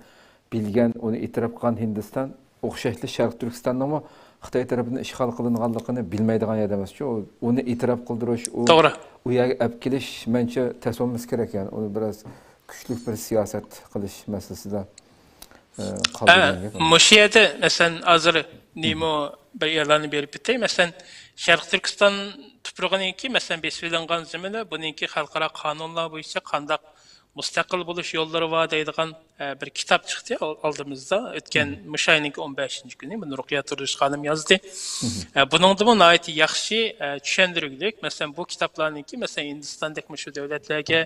بىلگەن، ئۇنى ئېتىراپ قىلغان ھىندىستان ئوخشاشلا شەرقىي تۈركىستاننىڭمۇ خىتاي تەرىپىدىن ئىشغال قىلىنغانلىقىنى بىلمەيدىغان يەر ئەمەسچۇ. ئۇ، ئۇنى ئېتىراپ قىلدۇرۇش، ئۇ، توغرا. ئۇ يەرگە ئەپ كېلىش، مەنچە تەس بولمىسا كېرەك، يەنى ئۇنى بىراز كۈچلۈك بىر سىياسەت قىلىش مەسىلىسىدە، ئە، قالدى ھە، دېگەن گەپ. مۇشۇ يەردە، مەسىلەن، ھازىر نېمە بىر ئېلاننى بېرىپ ئۆتەي. مەسىلەن، شەرقىي تۈركىستان تۇپرىقىنىڭكى، مەسىلەن، بېسىۋېلىنغان زېمىنى، بۇنىڭكى خەلقئارا قانۇنلار بويىچە قانداق مۇستەقىل بولۇش يوللىرى بار دەيدىغان، ئە، بىر كىتاب چىقتى ئال-، ئالدىمىزدا. ئۆتكەن مۇشۇ ئاينىڭكى ئون بەشىنچى كۈنى بۇنى رۇقىيە تۇردۇش خانىم يازدى. ئە، بۇنىڭدىمۇ ناھايىتى ياخشى، ئە، چۈشەندۈرگۈلۈك. مەسىلەن، بۇ كىتابلارنىڭكى، مەسىلەن، ھىندىستاندەك مۇشۇ دۆلەتلەرگە،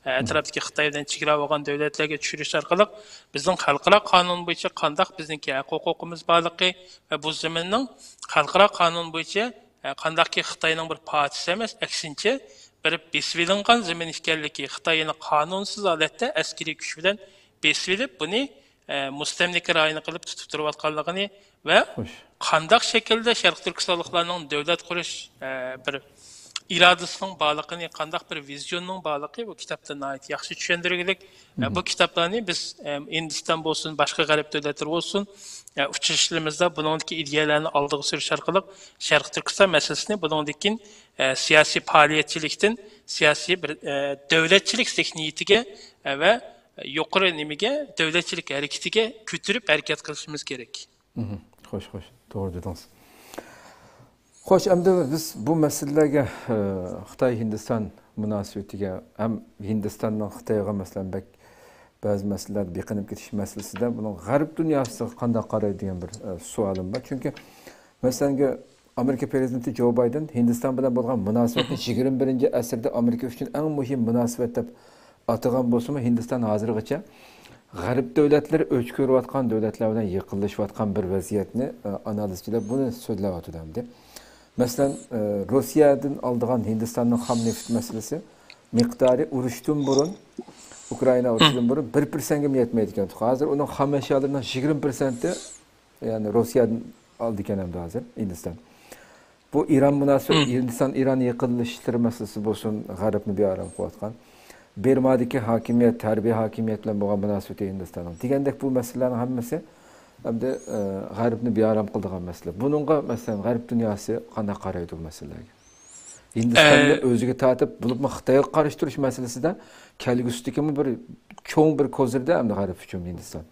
ئە، ئەتراپتىكى خىتاي بىلەن چېگرا بولغان دۆلەتلەرگە چۈشۈرۈش ئارقىلىق بىزنىڭ خەلقئارا قانۇن بويىچە قانداق بىزنىڭكى ھەق ھوقۇقىمىز بارلىقى ۋە بۇ زېمىننىڭ خەلقئارا قانۇن بويىچە، ئە، قانداقكى خىتاينىڭ بىر پارچىسى ئەمەس، ئەكسىنچە، بىر بېسىۋېلىنغان زېمىن ئىكەنلىكى، خىتاي يەنە قانۇنسىز ھالەتتە ئەسكىرىي كۈچ بىلەن بېسىۋېلىپ، بۇنى، ئە، مۇستەملىكە رايونى قىلىپ تۇتۇپ تۇرۇۋاتقانلىقىنى ۋە خوش. قانداق شەكىلدە شەرقىي تۈركىستانلىقلارنىڭ دۆلەت قۇرۇش، ئە، بىر ئىرادىسىنىڭ بارلىقىنى، قانداق بىر ۋىزىيوننىڭ بارلىقى بۇ كىتابتا ناھايىتى ياخشى چۈشەندۈرگۈلۈك. ئە، بۇ كىتابلارنى بىز، ئە، ھىندىستان بولسۇن، باشقا غەرب دۆلەتلىرى بولسۇن، ئە، ئۇچرىشىشلىرىمىزدا بۇنىڭدىكى ئىدىيەلەرنى ئالدىغا سۈرۈش ئارقىلىق شەرقىي تۈركىستان مەسىلىسىنى بۇنىڭدىن كېيىن، ئە، سىياسىي پائالىيەتچىلىكتىن سىياسىي بىر، ئە، دۆلەتچىلىك زېھنىيىتىگە، ئە، ۋە يۇقىرى نېمىگە، دۆلەتچىلىك ھەرىكىتىگە كۆتۈرۈپ ھەرىكەت قىلىشىمىز كېرەك. خوش، خوش، توغرا دېدىڭىز. خوش، ئەمدى بىز بۇ مەسىلىلەرگە، ئە، خىتاي-ھىندىستان مۇناسىۋىتىگە ھەم ھىندىستاننىڭ خىتايغا، مەسىلەن، بەك بەزى مەسىلىلەردە بېقىنىپ كېتىش مەسىلىسىدە بۇنىڭ غەرب دۇنياسىغا قانداق قارايدۇ دېگەن بىر، ئە، سوئالىم بار. چۈنكى، مەسىلەن، ئامېرىكا پىرېزىدېنتى جو بايدېن ھىندىستان بىلەن بولغان مۇناسىۋەتنى يىگىرمە بىرىنچى ئەسىردە ئامېرىكا ئۈچۈن ئەڭ مۇھىم مۇناسىۋەت دەپ ئاتىغان بولسىمۇ، ھىندىستان ھازىرغىچە غەرب دۆلەتلىرى ئۆچ كۆرۈۋاتقان دۆلەتلەر بىلەن يېقىنلىشىۋاتقان بىر ۋەزىيەتنى، ئە، ئانالىزچىلار بۇنى سۆزلەۋاتىدۇ ئەمدى. مەسىلەن، ئە، روسىيەدىن ئالىدىغان ھىندىستاننىڭ خام نېفىت مەسىلىسى مىقدارى ئۇرۇشتىن بۇرۇن، ئۇكرائىنا ئۇرۇشىدىن بۇرۇن بىر پىرسەنتكىمۇ يەتمەيدىكەن. ھازىر ئۇنىڭ خام ئەشيالىرىنىڭ يىگىرمە پىرسەنتى، يەنى روسىيەدىن ئالىدىكەن ئەمدى ھازىر ھىندىستان. بۇ ئىران مۇناسىۋەت، ھىندىستان ئىران يېقىنلىشىشلىرى مەسىلىسى بولسۇن، غەربنى بىئارام قىلىۋاتقان. بىرمادىكى ھاكىمىيەت، ھەربىي ھاكىمىيەت بىلەن بولغان مۇناسىۋىتى ھىندىستاننىڭ. دېگەندەك بۇ مەسىلىلەرنىڭ ھەممىسى ئەمدى، ئە، غەربنى بىئارام قىلىدىغان مەسىلە. بۇنىڭغا، مەسىلەن، غەرب دۇنياسى قانداق قارايدۇ بۇ مەسىلىلەرگە؟ ھىندىستاننى ئە، ئۆزىگە تارتىپ، بولۇپمۇ خىتايغا قارشى تۇرۇش مەسىلىسىدە كەلگۈسىدىكىمۇ بىر چوڭ بىر كوزىردا ئەمدى غەرب ئۈچۈن ھىندىستان.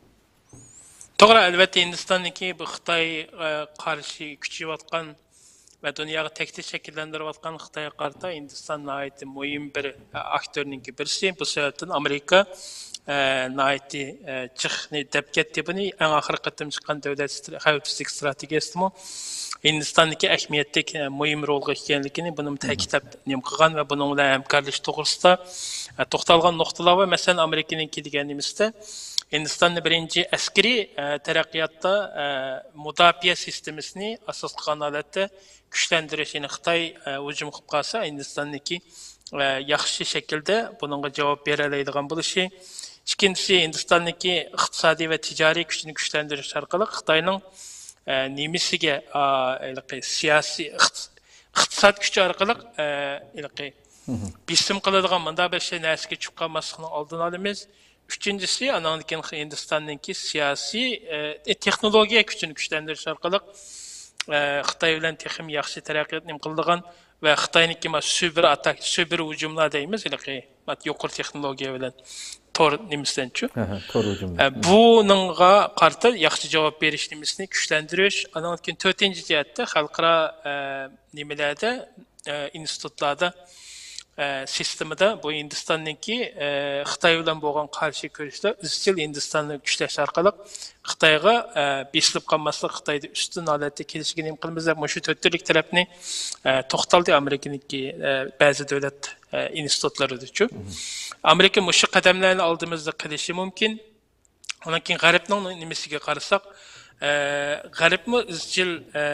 توغرا، ئەلۋەتتە، ھىندىستاننىڭكى بۇ خىتايغا قارشى كۈچىيىۋاتقان ۋە دۇنياغا تەھدىت شەكىللەندۈرۈۋاتقان خىتايغا قارىتا ھىندىستان ناھايىتى مۇھىم بىر، ئە، ئاكتورنىڭكى بىرسى. بۇ سەۋەبتىن ئامېرىكا، ئە، ناھايىتى، ئە، جىقنى دەپ كەتتى بۇنى. ئەڭ ئاخىرقى قېتىم چىققان دۆلەت ستر-، خەۋپسىزلىك ستراتېگىيەسىدىمۇ ھىندىستاننىڭكى ئەھمىيەتلىك، ئە، مۇھىم رولغا ئىگىكەنلىكىنى بۇنىمۇ تەكىتلەپ نېمە قىلغان ۋە بۇنىڭ بىلەن ھەمكارلىشىش توغرىسىدا، ئە، توختالغان نۇقتىلار بار. مەسىلەن، ئامېرىكىنىڭكى دېگەن نېمىسىدە، ھىندىستاننى بىرىنچى ئەسكىرىي، ئە، تەرەققىياتتا، ئە، مۇداپىئە سىستېمىسىنى ئاساس قىلغان ھالەتتە كۈچلەندۈرۈش، يەنى خىتاي، ئە، ھۇجۇم قىلىپ قالسا، ھىندىستاننىڭكى، ئە، ياخشى شەكىلدە بۇنىڭغا جاۋاب بېرەلەيدىغان بولۇشى. ئىككىنچىسى، ھىندىستاننىڭكى ئىقتىسادىي ۋە تىجارىي كۈچىنى كۈچلەندۈرۈش ئارقىلىق خىتاينىڭ، ئە، نېمىسىگە، ئا، ھېلىقى سىياسىي، ئىقتىس-، ئىقتىساد كۈچى ئارقىلىق، ئە، ھېلىقى بېسىم قىلىدىغان مۇنداق بىر شەي نەرسىگە چۈشۈپ قالماسلىقنىڭ ئالدىنى ئالىمىز. ئۈچىنچىسى، ئانىڭدىن كېيىن ھىندىستاننىڭكى سىياسىي، ئە، تېخنولوگىيە كۈچىنى كۈچلەندۈرۈش ئارقىلىق، ئە، خىتاي بىلەن تېخىمۇ ياخشى تەرەققىيات نېمە قىلىدىغان ۋە خىتاينىڭكى ما سۇيبېر ئاتاك، سۇيبېر ھۇجۇملار دەيمىز، ھېلىقى ما يۇقىرى تېخنولوگىيە بىلەن تور نېمىسىدىنچۇ. ھە، ھە، تور ھۇجۇمى. ئە، بۇنىڭغا قارىتا ياخشى جاۋاب بېرىش نېمىسىنى كۈچلەندۈرۈش. ئانىڭدىن كېيىن تۆتىنچى جەھەتتە خەلقئارا، ئە، نېمىلەردە، ئە، ئىنستىتۇتلاردا، ئە، سىستېمىدا بۇ ھىندىستاننىڭكى، ئە، خىتاي بىلەن بولغان قارشى كۈرەشلەر ئىزچىل ھىندىستاننى كۈچلەش ئارقىلىق خىتايغا، ئە، بېسىلىپ قالماسلىق، خىتايدا ئۈستۈن ھالەتتە كېلىشىگە نېمە قىلىمىز دەپ مۇشۇ تۆت تۈرلۈك تەرەپنى، ئە، توختالدى ئامېرىكىنىڭكى، ئە، بەزى دۆلەت، ئە، ئىنستىتۇتلىرىدىچۇ. ئامېرىكا مۇشۇ قەدەملەرنى ئالدىمىزدا قىلىشى مۇمكىن. ئاندىن كېيىن غەربنىڭ نېمىسىگە قارىساق، ئە، غەربمۇ ئىزچىل، ئە،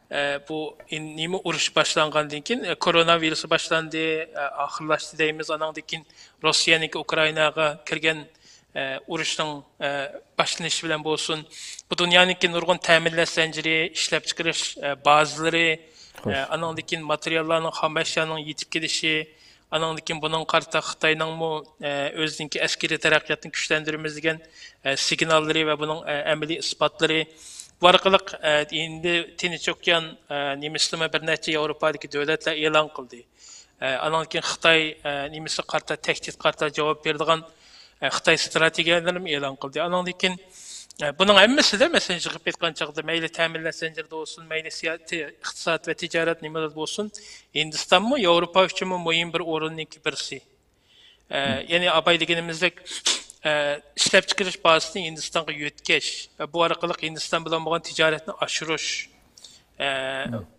ئە، بۇ ئىن-، نېمە ئۇرۇش باشلانغاندىن كېيىن، ئە، كورونا ۋىرۇسى باشلاندى، ئە، ئاخىرلاشتى دەيمىز. ئانىڭدىن كېيىن روسىيەنىڭكى ئۇكرائىناغا كىرگەن، ئە، ئۇرۇشنىڭ، ئە، باشلىنىشى بىلەن بولسۇن، بۇ دۇنيانىڭكى نۇرغۇن تەمىنلەش زەنجىرى، ئىشلەپچىقىرىش، ئە، بازىلىرى، ئە، ئانىڭدىن كېيىن ماتېرىياللارنىڭ، خام ئەشيانىڭ يېتىپ كېلىشى، ئانىڭدىن كېيىن بۇنىڭغا قارىتا خىتاينىڭمۇ، ئە، ئۆزىنىڭكى ئەسكىرىي تەرەققىياتىنى كۈچلەندۈرىمىز دېگەن، ئە، سىگناللىرى ۋە بۇنىڭ، ئە، ئەمەلىي ئىسپاتلىرى. بۇ ئارقىلىق، ئە، ئەمدى تىنچ ئوكيان، ئە، نېمىسىمۇ بىر نەچچە ياۋروپادىكى دۆلەتلەر ئېلان قىلدى. ئە، ئانىڭدىن كېيىن خىتاي، ئە، نېمىسىگە قارىتا، تەھدىتكە قارىتا جاۋاب بېرىدىغان، ئە، خىتاي ستراتېگىيەلىرىنى ئېلان قىلدى. ئانىڭدىن كېيىن، ئە، بۇنىڭ ھەممىسىدە، مەسىلەن، يىغىپ ئېيتقان چاغدا، مەيلى تەمىنلەش زەنجىرىدە بولسۇن، مەيلى سىياسىي، ئىقتىساد ۋە تىجارەت نېمىلەردە بولسۇن، ھىندىستانمۇ ياۋروپا ئۈچۈنمۇ مۇھىم بىر ئورۇندىكى بىرسى. ئە، يەنى ئاباي دېگىنىمىزدەك، ئە، ئىشلەپچىقىرىش بازىسىنى ھىندىستانغا يۆتكەش ۋە بۇ ئارقىلىق ھىندىستان بىلەن بولغان تىجارەتنى ئاشۇرۇش، ئە،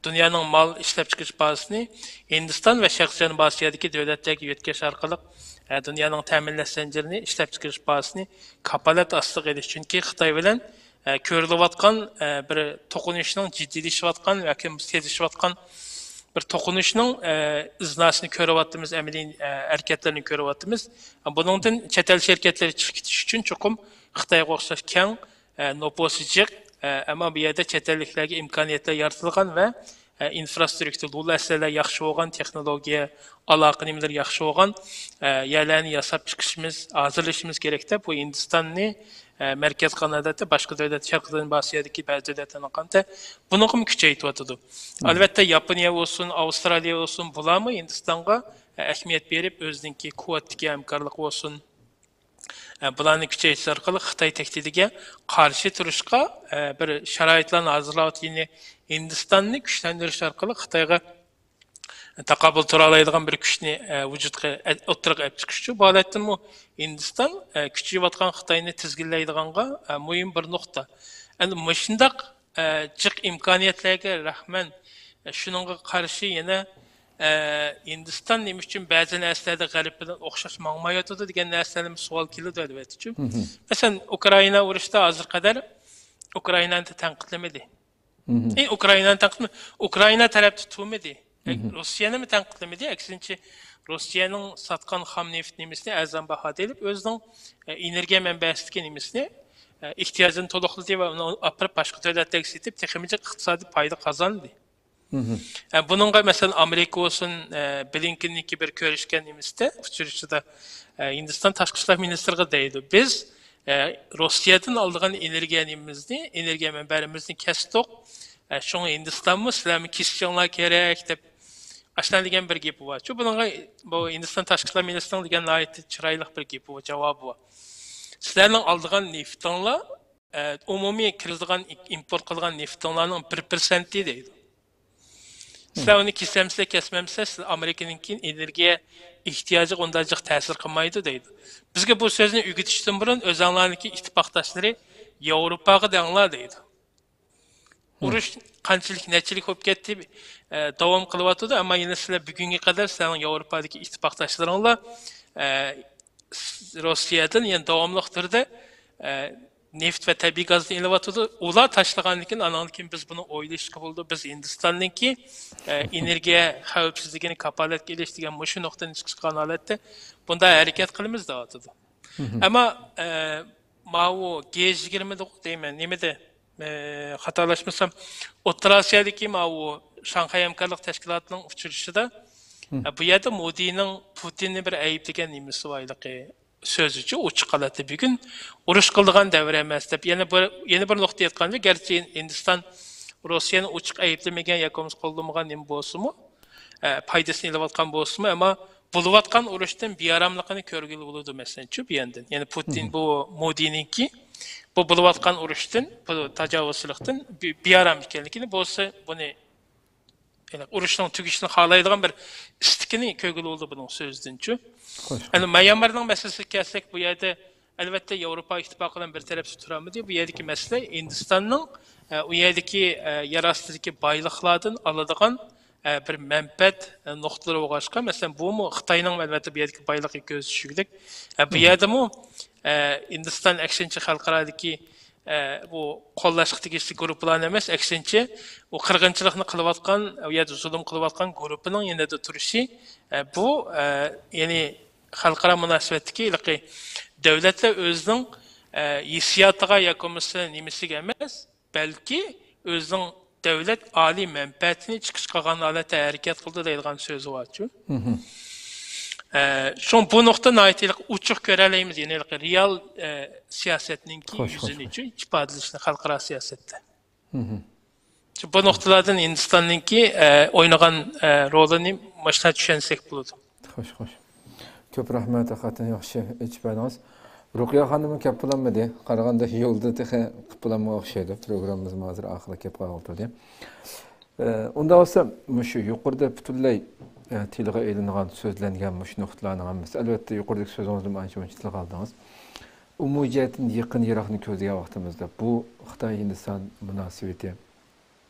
دۇنيانىڭ مال ئىشلەپچىقىرىش بازىسىنى ھىندىستان ۋە شەرقىي جەنۇبىي ئاسىيادىكى دۆلەتلەرگە يۆتكەش ئارقىلىق، ئە، دۇنيانىڭ تەمىنلەش زەنجىرىنى، ئىشلەپچىقىرىش بازىسىنى كاپالەت ئاستىغا ئېلىش. چۈنكى خىتاي بىلەن، ئە، كۆرۈلۈۋاتقان، ئە، بىر توقۇنۇشنىڭ جىددىيلىشىۋاتقان ۋە تېزلىشىۋاتقان بىر توقۇنۇشنىڭ، ئە، ئىزناسىنى كۆرۈۋاتىمىز، ئەمەلىي، ئە، ھەرىكەتلىرىنى كۆرۈۋاتىمىز. بۇنىڭدىن چەت ئەل شىركەتلىرى چىقىپ كېتىش ئۈچۈن چوقۇم خىتايغا ئوخشاش كەڭ، ئە، نوپۇسى جىق، ئە، ئەمما بۇ يەردە چەت ئەللىكلەرگە ئىمكانىيەتلەر يارىتىلغان ۋە، ئە، ئىنفراسترۇكتۇرا، ئۇل ئەسلىھەلەر ياخشى بولغان، تېخنولوگىيە، ئالاقە نېمىلىرى ياخشى بولغان، ئە، يەرلەرنى ياساپ چىقىشىمىز، ھازىرلىشىمىز كېرەك دەپ، بۇ ھىندىستاننى، ئە، مەركەز قىلغان ھالەتتە باشقا دۆلەت، شەرقىي جەنۇبىي ئاسىيادىكى بەزى دۆلەتلەرنىڭ قارىتا بۇنىڭغىمۇ كۈچەيتىۋاتىدۇ. ئەلۋەتتە، ياپونىيە بولسۇن، ئاۋسترالىيە بولسۇن، بۇلارمۇ ھىندىستانغا، ئە، ئەھمىيەت بېرىپ، ئۆزىنىڭكى قۇۋۋەتتىكى ھەمكارلىقى بولسۇن، ئە، بۇلارنى كۈچەيتىش ئارقىلىق خىتاي تەھدىتىگە قارشى تۇرۇشقا، ئە، بىر شارائىتلارنى ھازىرلاۋاتىدۇ. يەنى ھىندىستاننى كۈچلەندۈرۈش ئارقىلىق خىتايغا تاقابىل تۇرالايدىغان بىر كۈچنى، ئە، ۋۇجۇدقا، ئە، ئوتتۇرىغا ئەپ چىقىشچۇ. بۇ ھالەتتىمۇ ھىندىستان، ئە، كۈچىيىۋاتقان خىتاينى تىزگىنلەيدىغانغا، ئە، مۇھىم بىر نۇقتا. ئەمدى مۇشۇنداق، ئە، جىق ئىمكانىيەتلەرگە رەھمەن، ئە، شۇنىڭغا قارشى يەنە، ئە، ھىندىستان نېمە ئۈچۈن بەزى نەرسىلەردە غەرب بىلەن ئوخشاش ماڭمايۋاتىدۇ دېگەن نەرسىلەردىمۇ سوئال كېلىدۇ، ئەلۋەتتىچۇ. مەسىلەن، ئۇكرائىنا ئۇرۇشتا ھازىرغا قەدەر ئۇكرائىنانى تەنقىدلىمىدى. ئى، ئۇكرائىنانى تەنقىدلىمە-، ئۇكرائىنا تەرەپتە تۇرمىدى. ئە، روسىيەنىمۇ تەنقىدلىمىدى. ئەكسىنچە، روسىيەنىڭ ساتقان خام نېفىت نېمىسىنى ئەرزان باھادا ئېلىپ، ئۆزىنىڭ، ئە، ئېنېرگىيە مەنبەسىدىكى نېمىسىنى، ئە، ئېھتىياجىنى تولۇقلىدى ۋە ئۇنى ئاپىرىپ باشقا دۆلەتلەرگە سېتىپ، تېخىمۇ جىق ئىقتىسادىي پايدا قازاندى. ئە، بۇنىڭغا، مەسىلەن، ئامېرىكا بولسۇن، ئە، بلىنكېننىڭكى بىر كۆرۈشكەن نېمىسىدە، ئۇچرىشىشىدا، ئە، ھىندىستان تاشقى ئىشلار مىنىستىرىغا دەيدۇ، بىز، ئە، روسىيەدىن ئالىدىغان ئېنېرگىيە نېمىمىزنى، ئېنېرگىيە مەنبەلىرىمىزنى كەستۇق. ئە، شۇڭا ھىندىستانمۇ سىلەرمۇ كېسىشىڭلار كېرەك دەپ، ئاشۇنداق دېگەن بىر گېپى بار. شۇ بۇنىڭغا بۇ ھىندىستان تاشقى ئىشلار مىنىستىرىنىڭ دېگەن ناھايىتى چىرايلىق بىر گېپى بار، جاۋابى بار. سىلەرنىڭ ئالىدىغان نېفىتىڭلار، ئە، ئومۇمىي كىرىدىغان، ئىمپورت قىلىدىغان نېفىتىڭلارنىڭ بىر پىرسەنتى دەيدۇ. سىلەر ئۇنى كېسەمسىلەر، كېسمەمسىلەر، سىلەر ئامېرىكىنىڭكى ئېنېرگىيە ئېھتىياجىغا ئۇنداق جىق تەسىر قىلمايدۇ دەيدۇ. بىزگە بۇ سۆزنى ئۆگىتىشتىن بۇرۇن ئۆزەڭلارنىڭكى ئىتتىپاقداشلىرى ياۋروپاغا دەڭلار دەيدۇ. ئۇرۇش قانچىلىك، نەچچىلىك بولۇپ كەتتى، ئە، داۋام قىلىۋاتىدۇ، ئەمما يەنە سىلەر بۈگۈنگە قەدەر سىلەرنىڭ ياۋروپادىكى ئىتتىپاقداشلىرىڭلار، ئە، روسىيەدىن يەنە داۋاملىق تۈردە، ئە، نېفىت ۋە تەبىئىي گازنى ئېلىۋاتىدۇ. ئۇلار تاشلىغاندىن كېيىن، ئانىڭدىن كېيىن بىز بۇنى ئويلىشىشقا بولىدۇ. بىز ھىندىستاننىڭكى، ئە، ئېنېرگىيە خەۋپسىزلىكىنى كاپالەتكە ئېلىش دېگەن مۇشۇ نۇقتىدىن چىقىشقان ھالەتتە بۇنداق ھەرىكەت قىلىمىز دەۋاتىدۇ. ئەمما، ئە، ماۋۇ جى يىگىرمە دېمەن، نېمىدە، ئە، خاتالاشمىسام، ئوتتۇرا ئاسىيادىكى ماۋۇ شاڭخەي ھەمكارلىق تەشكىلاتىنىڭ ئۇچرىشىشىدا، ئە، بۇ يەردە مودىنىڭ پۇتىننى بىر ئەيىبلىگەن نېمىسى بار ھېلىقى سۆزىچۇ، ئوچۇق ھالەتتە بۈگۈن ئۇرۇش قىلىدىغان دەۋر ئەمەس دەپ، يەنە بىر، يەنە بىر نۇقتا ئېيتقاندا، گەرچە ھىندىستان روسىيەنى ئوچۇق ئەيىبلىمىگەن ياكى بولمىسا قوللىمىغان نېمە بولسىمۇ، ئە، پايدىسىنى ئېلىۋاتقان بولسىمۇ، ئەمما بولۇۋاتقان ئۇرۇشتىن بىئاراملىقىنى كۆرگىلى بولىدۇ، مەسىلەن، شۇ بۇ يەردىن. يەنى پۇتىن، بۇ مودىنىڭكى بۇ بولۇۋاتقان ئۇرۇشتىن، بۇ تاجاۋۇزچىلىقتىن بى-، بىئارام ئىكەنلىكىنى، بولسا بۇنى، يەنى ئۇرۇشنىڭ تۈگىشىنى خالايدىغان بىر ئىستىكىنى كۆرگىلى بولىدۇ بۇنىڭ سۆزىدىنچۇ. ئەنە ميانمارنىڭ مەسىلىسىگە كەلسەك، بۇ يەردە ئەلۋەتتە ياۋروپا ئىتتىپاقى بىلەن بىر تەرەپلىك تۇرالمىدى. بۇ يەردىكى مەسىلە ھىندىستاننىڭ، ئە، ئۇ يەردىكى، ئە، يەر ئاستىدىكى بايلىقلاردىن ئالىدىغان، ئە، بىر مەنپەئەت، ئە، نۇقتىلىرى بولغاچقا، مەسىلەن، بۇمۇ خىتاينىڭ ئەلۋەتتە بۇ يەردىكى بايلىقى كۆز تۈشۈگلۈك. ئە، بۇ يەردىمۇ، ئە، ھىندىستان ئەكسىنچە خەلقئارادىكى، ئە، بۇ قوللاشقا تېگىشلىك گۇرۇپپىلارنى ئەمەس، ئەكسىنچە، ئۇ قىرغىنچىلىقنى قىلىۋاتقان، ئۇ يەردە زۇلۇم قىلىۋاتقان گۇرۇپپىنىڭ يېنىدا تۇرۇشى، ئە، بۇ، ئە، يەنى خەلقئارا مۇناسىۋەتتىكى ھېلىقى دۆلەتلەر ئۆزىنىڭ، ئە، ھېسسىياتىغا ياكى بولمىسا نېمىسىگە ئەمەس، بەلكى ئۆزىنىڭ دۆلەت ئالىي مەنپەئەتىنى چىقىش قىلغان ھالەتتە ھەرىكەت قىلىدۇ دەيدىغان سۆزى بارچۇ. ئە، شۇڭا بۇ نۇقتا ناھايىتى ئوچۇق كۆرەلەيمىز، يەنى رېئال، ئە، سىياسەتنىڭكى يۈزىنىچۇ، ئىپادىلىشىنى خەلقئارا سىياسەتتە. شۇ بۇ نۇقتىلاردىن ھىندىستاننىڭكى، ئە، ئوينىغان، ئە، رولىنى ماشۇنداق چۈشەنسەك بولىدۇ. خوش، خوش. كۆپ رەھمەت، ھەقىقەتەن ياخشى ئېچىپ بەردىڭىز. رۇقىيە خانىممۇ كەپ بولالمىدى. قارىغاندا يولدا تېخى قىپ بولالمىغان ئوخشايدۇ. پروگراممىمىزمۇ ھازىر ئاخىرلىققا كەپ قالغىلى تۇردى. ئە، ئۇنداق بولسا، مۇشۇ يۇقىرىدا پۈتۈنلەي، ئە، تىلغا ئېلىنغان، سۆزلەنگەن مۇشۇ نۇقتىلارنىڭ ھەممىسى، ئەلۋەتتە، يۇقىرىدىكى سۆزىڭىزنىمۇ ئانچە-مۇنچە تىلغا ئالدىڭىز. ئومۇمىي جەھەتتىن يېقىن-يىراقنى كۆزلىگەن ۋاقتىمىزدا، بۇ خىتاي-ھىندىستان مۇناسىۋىتى،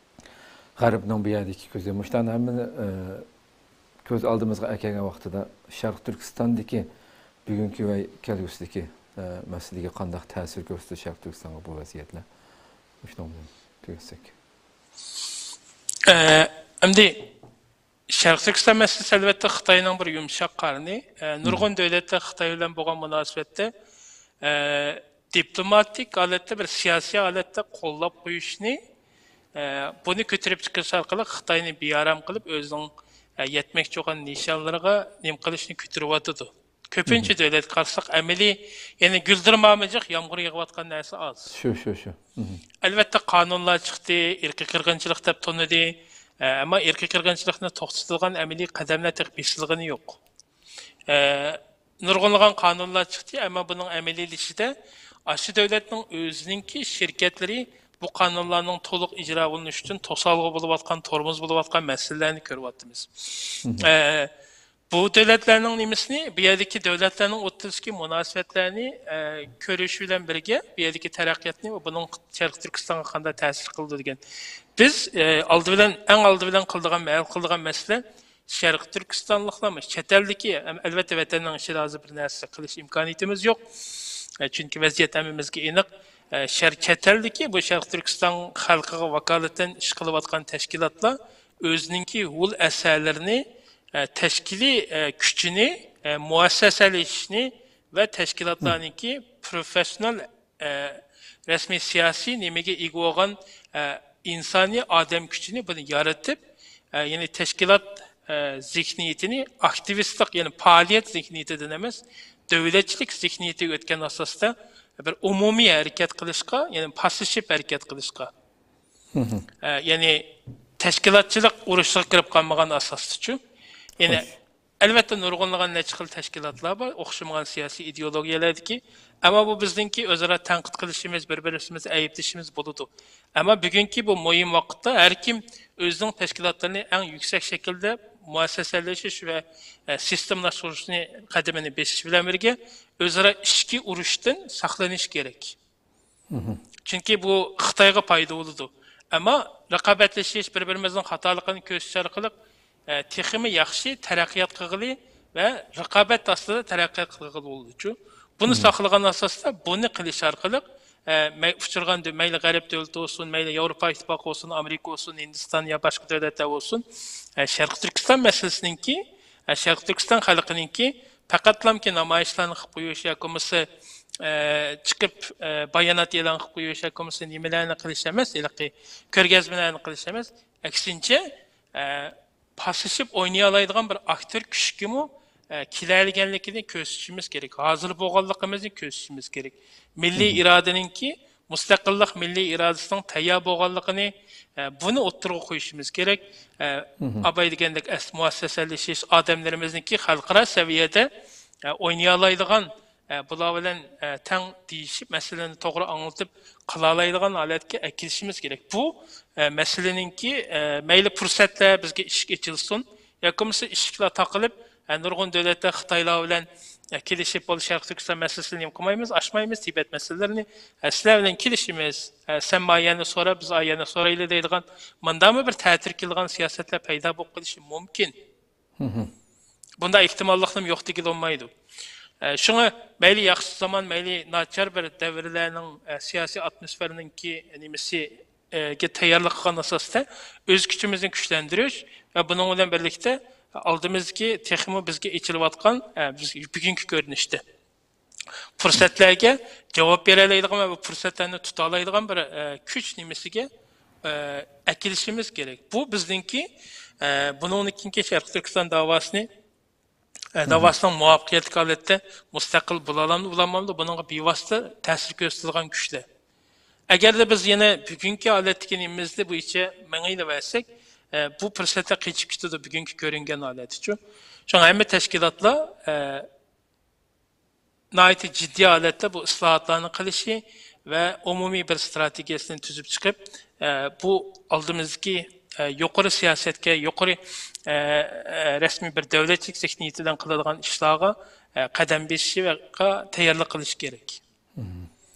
غەربنىڭ بۇ يەردىكى كۆزى، مۇشۇلارنى ھەممىنى، ئە، كۆز ئالدىمىزغا ئەكەلگەن ۋاقتىدا، شەرقىي تۈركىستاندىكى بۈگۈنكى ۋە كەلگۈسىدىكى، ئە، مەسىلىگە قانداق تەسىر كۆرسىتىدۇ شەرقىي تۈركىستانغا بۇ ۋەزىيەتلەر؟ مۇشۇنىڭ بىلەن تۈگەتسەك. ئە، ئەمدى شەرقىي تۈركىستان مەسىلىسى، ئەلۋەتتە، خىتاينىڭ بىر يۇمشاق قارنى. ئە، نۇرغۇن دۆلەتلەر خىتاي بىلەن بولغان مۇناسىۋەتتە، ئە، دىپلوماتىك ھالەتتە، بىر سىياسىي ھالەتتە قوللاپ قويۇشنى، ئە، بۇنى كۆتۈرۈپ چىقىش ئارقىلىق خىتاينى بىئارام قىلىپ، ئۆزىنىڭ، ئە، يەتمەكچى بولغان نىشانلىرىغا نېمە قىلىشنى كۆتۈرۈۋاتىدۇ. كۆپىنچە دۆلەتكە قارىساق، ئەمەلىي، يەنى گۈلدۈرماما جىق، يامغۇر يېغىۋاتقان نەرسە ئاز. شۇ، شۇ، شۇ. ئەلۋەتتە، قانۇنلار چىقتى، ئىرقىي قىرغىنچىلىق دەپ تونۇدى. ئە، ئەمما ئىرقىي قىرغىنچىلىقنى توختىتىدىغان ئەمەلىي قەدەملەر تېخى بېسىلغىنى يوق. ئە، نۇرغۇنلىغان قانۇنلار چىقتى، ئەمما بۇنىڭ ئەمەلىيلىشىشىدە ئاشۇ دۆلەتنىڭ ئۆزىنىڭكى شىركەتلىرى بۇ قانۇنلارنىڭ تولۇق ئىجرا بولۇنۇشى ئۈچۈن توسالغۇ بولۇۋاتقان، تورمۇز بولۇۋاتقان مەسىلىلەرنى كۆرۈۋاتىمىز. ئە، بۇ دۆلەتلەرنىڭ نېمىسىنى، بۇ يەردىكى دۆلەتلەرنىڭ ئوتتۇرىسىدىكى مۇناسىۋەتلەرنى، ئە، كۆرۈش بىلەن بىرگە، بۇ يەردىكى تەرەققىياتنى ۋە بۇنىڭ شەرقىي تۈركىستانغا قانداق تەسىر قىلىدۇ دېگەن. بىز، ئە، ئالدى بىلەن، ئەڭ ئالدى بىلەن قىلىدىغان، ھەل قىلىدىغان مەسىلە شەرقىي تۈركىستانلىقلارمۇ، چەت ئەلدىكى، ئەلۋەتتە، ۋەتەننىڭ ئىچىدە ھازىر بىر نەرسە قىلىش ئىمكانىيىتىمىز يوق. ئە، چۈنكى ۋەزىيەت ھەممىمىزگە ئېنىق. ئە، شەر-، چەت ئەلدىكى بۇ شەرقىي تۈركىستان خەلقىگە ۋاكالىتەن ئىش قىلىۋاتقان تەشكىلاتلار ئۆزىنىڭكى ھول ئەسەرلىرىنى، ئە، تەشكىلىي، ئە، كۈچىنى، ئە، مۇئەسسەسەلىشىشنى ۋە تەشكىلاتلارنىڭكى پروفېسسىونال، ئە، رەسمىي سىياسىي نېمىگە ئىگە بولغان، ئە، ئىنسانىي ئادەم كۈچىنى بۇنى يارىتىپ، ئە، يەنى تەشكىلات، ئە، زېھنىيىتىنى ئاكتىۋىستلىق، يەنى پائالىيەت زېھنىيىتىدىن ئەمەس، دۆلەتچىلىك زېھنىيىتىگە ئۆتكەن ئاساستا بىر ئومۇمىي ھەرىكەت قىلىشقا، يەنى پاسسىشىپ ھەرىكەت قىلىشقا، ئە، يەنى تەشكىلاتچىلىق ئۇرۇشىغا كىرىپ قالمىغان ئاساستىچۇ. يەنى ئەلۋەتتە، نۇرغۇنلىغان نەچچە خىل تەشكىلاتلار بار، ئوخشىمىغان سىياسىي ئىدېئولوگىيەلەردىكى. ئەمما بۇ بىزنىڭكى ئۆزئارا تەنقىد قىلىشىمىز، بىر-بىرىمىزنى ئەيىبلىشىمىز بولىدۇ. ئەمما بۈگۈنكى بۇ مۇھىم ۋاقىتتا ھەر كىم ئۆزىنىڭ تەشكىلاتلىرىنى ئەڭ يۈكسەك شەكىلدە مۇئەسسەسەلىشىش ۋە، ئە، سىستېمىلاشتۇرۇشنى قەدىمىنى بېسىش بىلەن بىرگە، ئۆزئارا ئىچكى ئۇرۇشتىن ساقلىنىش كېرەك. چۈنكى بۇ خىتايغا پايدا بولىدۇ. ئەمما رىقابەتلىشىش، بىر-بىرىمىزنىڭ خاتالىقىنى كۆرسىتىش ئارقىلىق، ئە، تېخىمۇ ياخشى تەرەققىيات قىلغىلى ۋە رىقابەت ئاستىدا تەرەققىيات قىلغىلى بولىدۇچۇ. بۇنى ساقلىغان ئاساستا بۇنى قىلىش ئارقىلىق، ئە، مەي-، ئۇچرىغان دۆ-، مەيلى غەرب دۆلىتى بولسۇن، مەيلى ياۋروپا ئىتتىپاقى بولسۇن، ئامېرىكا بولسۇن، ھىندىستان يا باشقا دۆلەتلەر بولسۇن، ئە، شەرقىي تۈركىستان مەسىلىسىنىڭكى، ئە، شەرقىي تۈركىستان خەلقىنىڭكى پەقەتلامكى نامايىشلارنى قىلىپ قويۇش ياكى بولمىسا، ئە، چىقىپ، ئە، بايانات ئېلان قىلىپ قويۇش ياكى بولمىسا نېمىلەرنى قىلىش ئەمەس، ھېلىقى كۆرگەزمىلەرنى قىلىش ئەمەس، ئەكسىنچە، ئە، پاسلىشىپ ئوينىيالايدىغان بىر ئاكتور كۈچكىمۇ، ئە، كېلەلىگەنلىكىنى كۆرسىتىشىمىز كېرەك، ھازىر بولغانلىقىمىزنى كۆرسىتىشىمىز كېرەك. مىللىي ئىرادىنىڭكى، مۇستەقىللىق مىللىي ئىرادىسىنىڭ تەييار بولغانلىقىنى، ئە، بۇنى ئوتتۇرىغا قويۇشىمىز كېرەك. ئە، ئاباي دېگەندەك ئەس-، مۇئەسسەسەلىشىش، ئادەملىرىمىزنىڭكى خەلقئارا سەۋىيەدە، ئە، ئوينىيالايدىغان، ئە، بۇلار بىلەن، ئە، تەڭ دېيىشىپ، مەسىلىنى توغرا ئاڭلىتىپ قىلالايدىغان ھالەتكە ئەكېلىشىمىز كېرەك. بۇ، ئە، مەسىلىنىڭكى، ئە، مەيلى پۇرسەتلەر بىزگە ئىشىك ئېچىلسۇن، ياكى بولمىسا ئىشىكلار تاقىلىپ، ئە، نۇرغۇن دۆلەتلەر خىتايلار بىلەن، ئە، كېلىشىپ، بولدى، شەرقىي تۈركىستان مەسىلىسىنى نېمە قىلمايمىز، ئاچمايمىز، تىبەت مەسىلىلىرىنى، ئە، سىلەر بىلەن كېلىشىمىز، ئە، سەن ما يەرنى سورا، بىز ئا يەرنى سورايلى دەيدىغان، مۇنداقمۇ بىر تەتۈر كېلىدىغان سىياسەتلەر پەيدا بولۇپ قېلىشى مۇمكىن. بۇنداق ئېھتىماللىقنىمۇ يوق دېگىلى بولمايدۇ. ئە، شۇڭا مەيلى ياخشى زامان، مەيلى ناچار بىر دەۋرلەرنىڭ، ئە، سىياسىي ئاتموسفېرىنىڭكى نېمىسى، ئە، گە تەييارلىق قىلغان ئاساستا ئۆز كۈچىمىزنى كۈچلەندۈرۈش ۋە بۇنىڭ بىلەن بىرلىكتە ئالدىمىزدىكى تېخىمۇ بىزگە ئېچىلىۋاتقان، ئە، بىز بۈگۈنكى كۆرۈنۈشتە پۇرسەتلەرگە جاۋاب بېرەلەيدىغان ۋە بۇ پۇرسەتلەرنى تۇتالايدىغان بىر، ئە، كۈچ نېمىسىگە، ئە، ئەكېلىشىمىز كېرەك. بۇ بىزنىڭكى، ئە، بۇنىڭدىن كېيىنكى شەرقىي تۈركىستان داۋاسىنى، ئە، داۋاسىنىڭ مۇۋەپپەقىيەتلىك ھالەتتە مۇستەقىل بولالامدۇ، بولالمامدۇ، بۇنىڭغا بىۋاسىتە تەسىر كۆرسىتىدىغان كۈچلەر. ئەگەردە بىز يەنە بۈگۈنكى ھالەتتىكى نېمىمىزدە بۇ ئىچە مېڭىۋەرسەك، ئە، بۇ پۇرسەتلەر قېچىپ كېتىدۇ، بۈگۈنكى كۆرۈنگەن ھالەتتىچۇ. شۇڭا ھەممە تەشكىلاتلار، ئە، ناھايىتى جىددىي ھالەتتە بۇ ئىسلاھاتلارنى قىلىشى ۋە ئومۇمىي بىر ئىستراتېگىيەسىنى تۈزۈپ چىقىپ، ئە، بۇ ئالدىمىزدىكى، ئە، يۇقىرى سىياسەتكە، يۇقىرى، ئە، ئە، رەسمىي بىر دۆلەتچىلىك زېھنىيىتى بىلەن قىلىدىغان ئىشلارغا، ئە، قەدەم بېسىشىغا تەييارلىق قىلىشى كېرەك.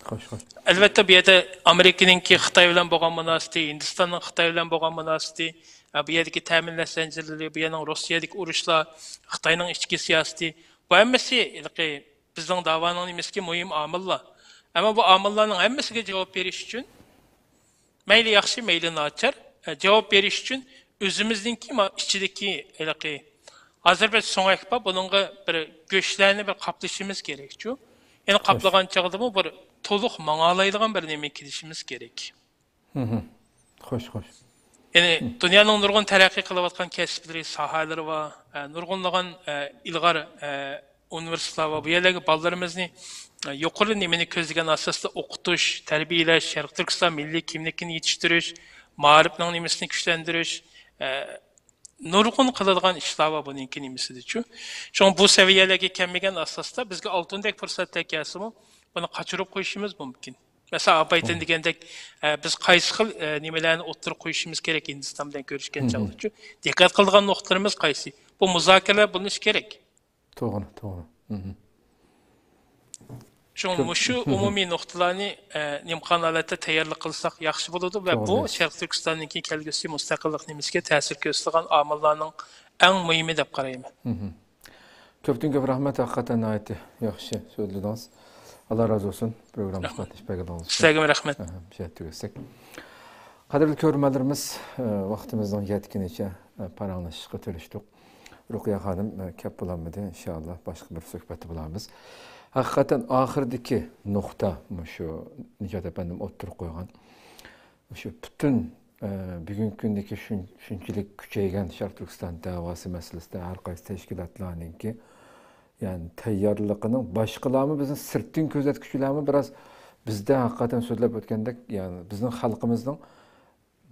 خوش، خوش. ئەلۋەتتە، بۇ يەردە ئامېرىكىنىڭكى خىتاي بىلەن بولغان مۇناسىۋىتى، ھىندىستاننىڭ خىتاي بىلەن بولغان مۇناسىۋىتى، ئە، بۇ يەردىكى تەمىنلەش زەنجىرلىرى، بۇ يەرنىڭ روسىيەدىكى ئۇرۇشلار، خىتاينىڭ ئىچكى سىياسىتى، بۇ ھەممىسى ھېلىقى بىزنىڭ داۋانىڭ نېمىسىكى مۇھىم ئامىللار. ئەمما بۇ ئامىللارنىڭ ھەممىسىگە جاۋاب بېرىش ئۈچۈن مەيلى ياخشى، مەيلى ناچار، ئە، جاۋاب بېرىش ئۈچۈن ئۆزىمىزنىڭكى ما-، ئىچىدىكى ھېلىقى ھازىر بىر سۆڭەك بار، بۇنىڭغا بىر گۆشلەرنى بىر قاپلىشىمىز كېرەكچۇ. يەنە قاپلىغان چاغدىمۇ بىر تولۇق ماڭالايدىغان بىر نېمە كېلىشىمىز كېرەك. خوش، خوش. يەنى دۇنيانىڭ نۇرغۇن تەرەققىي قىلىۋاتقان كەسىپلىرى، ساھەلىرى بار. ئە، نۇرغۇنلىغان، ئە، ئىلغار، ئە، ئۇنىۋېرسىتېتلار بار. بۇ يەرلەرگە بالىلىرىمىزنى، ئە، يۇقىرى نېمىنى كۆزلىگەن ئاساستا ئوقۇتۇش، تەربىيەلەش، شەرقىي تۈركىستان مىللىي كىملىكىنى يېتىشتۈرۈش، مائارىپنىڭ نېمىسىنى كۈچلەندۈرۈش، ئە، نۇرغۇن قىلىدىغان ئىشلار بار بۇنىڭكى نېمىسىدىچۇ. شۇڭا بۇ سەۋىيەلەرگە كەلمىگەن ئاساستا بىزگە ئالتۇندەك پۇرسەتلەر كەلسىمۇ، بۇنى قاچۇرۇپ قويۇشىمىز مۇمكىن. مەسىلەن، ئابايتىن دېگەندەك، ئە، بىز قايسى خىل، ئە، نېمىلەرنى ئوتتۇرىغا قويۇشىمىز كېرەك ھىندىستان بىلەن كۆرۈشكەن چاغدىچۇ؟ دىققەت قىلىدىغان نۇقتىلىرىمىز قايسى؟ بۇ مۇزاكىرىلەر بولۇشى كېرەك. توغرا، توغرا. شۇڭا مۇشۇ ئومۇمىي نۇقتىلارنى، ئە، نېمە قىلغان ھالەتتە تەييارلىق قىلساق ياخشى بولىدۇ ۋە بۇ شەرقىي تۈركىستاننىڭكى كەلگۈسى مۇستەقىللىق نېمىسىگە تەسىر كۆرسىتىدىغان ئامىللارنىڭ ئەڭ مۇھىمى دەپ قارايمەن. كۆپتىن كۆپ رەھمەت، ھەقىقەتەن ناھايىتى ياخشى سۆزلىدىڭىز. ئاللا رازى بولسۇن، پروگراممىمىزغا قاتنىشىپ بەرگىنىڭىز ئۈچۈن. سىلەرگىمۇ رەھمەت. ئەھە، بىر شەرت تۈگەتسەك. قەدىرلىك كۆرۈرمەنلىرىمىز، ئە، ۋاقتىمىزنىڭ يەتكىنىچە، ئە، پاراڭلىشىشقا تىرىشتۇق. رۇقىيە خانىم، ئە، كەپ بولالمىدى. ئىنشائاللا، باشقا بىر سۆھبەتتە بولارمىز. ھەقىقەتەن ئاخىرىدىكى نۇقتا مۇشۇ نىجات ئەپەندىم ئوتتۇرىغا قويغان. مۇشۇ پۈتۈن، ئە، بۈگۈنكى كۈندىكى شۇن-، شۇنچىلىك كۈچەيگەن شەرقىي تۈركىستان دەۋاسى مەسىلىسىدە ھەر قايسى تەشكىلاتلارنىڭكى، يەنى تەييارلىقىنىڭ باشقىلارمۇ، بىزنىڭ سىرتتىن كۆزەتكۈچىلەرمۇ بىراز بىزدە ھەقىقەتەن سۆزلەپ ئۆتكەندەك، يەنى بىزنىڭ خەلقىمىزنىڭ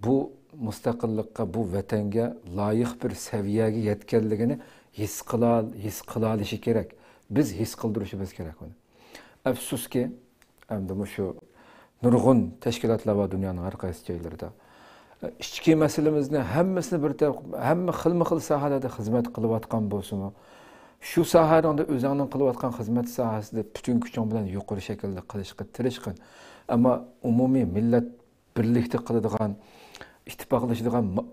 بۇ مۇستەقىللىققا، بۇ ۋەتەنگە لايىق بىر سەۋىيەگە يەتكەنلىكىنى ھېس قىلال-، ھېس قىلالىشى كېرەك. بىز ھېس قىلدۇرۇشىمىز كېرەك ئۇنى. ئەپسۇسكى، ئەمدى مۇشۇ نۇرغۇن تەشكىلاتلار بار دۇنيانىڭ ھەر قايسى جايلىرىدا. ئىچكى مەسىلىمىزنى ھەممىسىنى بىر تەرەپ، ھەممە خىلمۇ خىل ساھەلەردە خىزمەت قىلىۋاتقان بولسىمۇ، شۇ ساھەنىڭدە ئۆزۈڭنىڭ قىلىۋاتقان خىزمەت ساھەسىدە پۈتۈن كۈچۈڭ بىلەن يۇقىرى شەكىلدە قىلىشقا تىرىشقىن. ئەمما ئومۇمىي مىللەت بىرلىكتە قىلىدىغان، ئىتتىپاقلىشىدىغان ما-،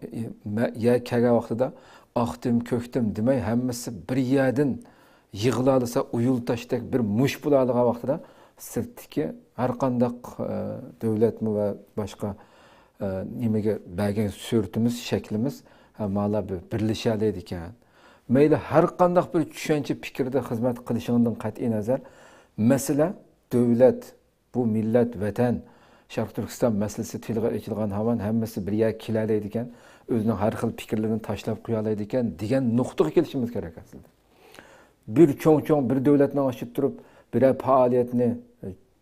مە-، يەر كەلگەن ۋاقتىدا ئاقتىم، كۆكتىم دېمەي، ھەممىسى بىر يەردىن يىغىلالىسا، ئۇيۇل تاشتەك بىر مۇش بولالىغان ۋاقتىدا سىرتتىكى ھەر قانداق، ئە، دۆلەتمۇ ۋە باشقا، ئە، نېمىگە بەرگەن سۈرىتىمىز، شەكلىمىز، ھە، مالا بىر بىرلىشەلەيدىكەن. مەيلى ھەر قانداق بىر چۈشەنچە پىكىردە خىزمەت قىلىشىڭدىن قەتئىي نەزەر، مەسىلە دۆلەت، بۇ مىللەت، ۋەتەن، شەرقىي تۈركىستان مەسىلىسى تىلغا ئېچىلغان ھامان ھەممىسى بىر يەرگە كېلەلەيدىكەن، ئۆزىنىڭ ھەر خىل پىكىرلىرىنى تاشلاپ قويالايدىكەن دېگەن نۇقتىغا كېلىشىمىز كېرەك ئەسلىدە. بىر چوڭ-چوڭ بىر دۆلەتنىڭ ئىچىدە تۇرۇپ، بىرەر پائالىيەتنى،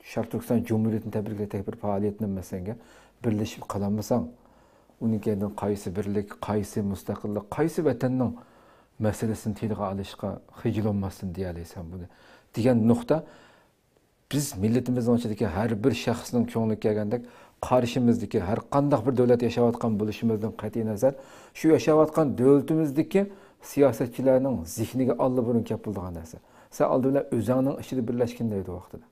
شەرقىي تۈركىستان جۇمھۇرىيىتىنى تەبرىكلەش بىر پائالىيەتنى مەسىلەنگە بىرلىشىپ قىلالمىساڭ، ئۇنىڭ كەينىدىن قايسى بىرلىك، قايسى مۇستەقىللىق، قايسى ۋەتەننىڭ مەسىلىسىنى تىلغا ئالىشقا خىجىل بولماستىن دېيەلەيسەن بۇنى دېگەن نۇقتا بىز مىللىتىمىزنىڭ ئىچىدىكى ھەر بىر شەخسنىڭ كۆڭلىگە كەلگەندەك، قارشىمىزدىكى ھەر قانداق بىر دۆلەت ياشاۋاتقان بولۇشىمىزدىن قەتئىي نەزەر، شۇ ياشاۋاتقان دۆلىتىمىزدىكى سىياسەتچىلەرنىڭ زېھنىگە ئاللىبۇرۇن كەپ بولىدىغان نەرسە. سەن ئالدى بىلەن ئۆزۈڭنىڭ ئىچىدە بىرلەشكىن دەيدۇ ۋاقتىدا.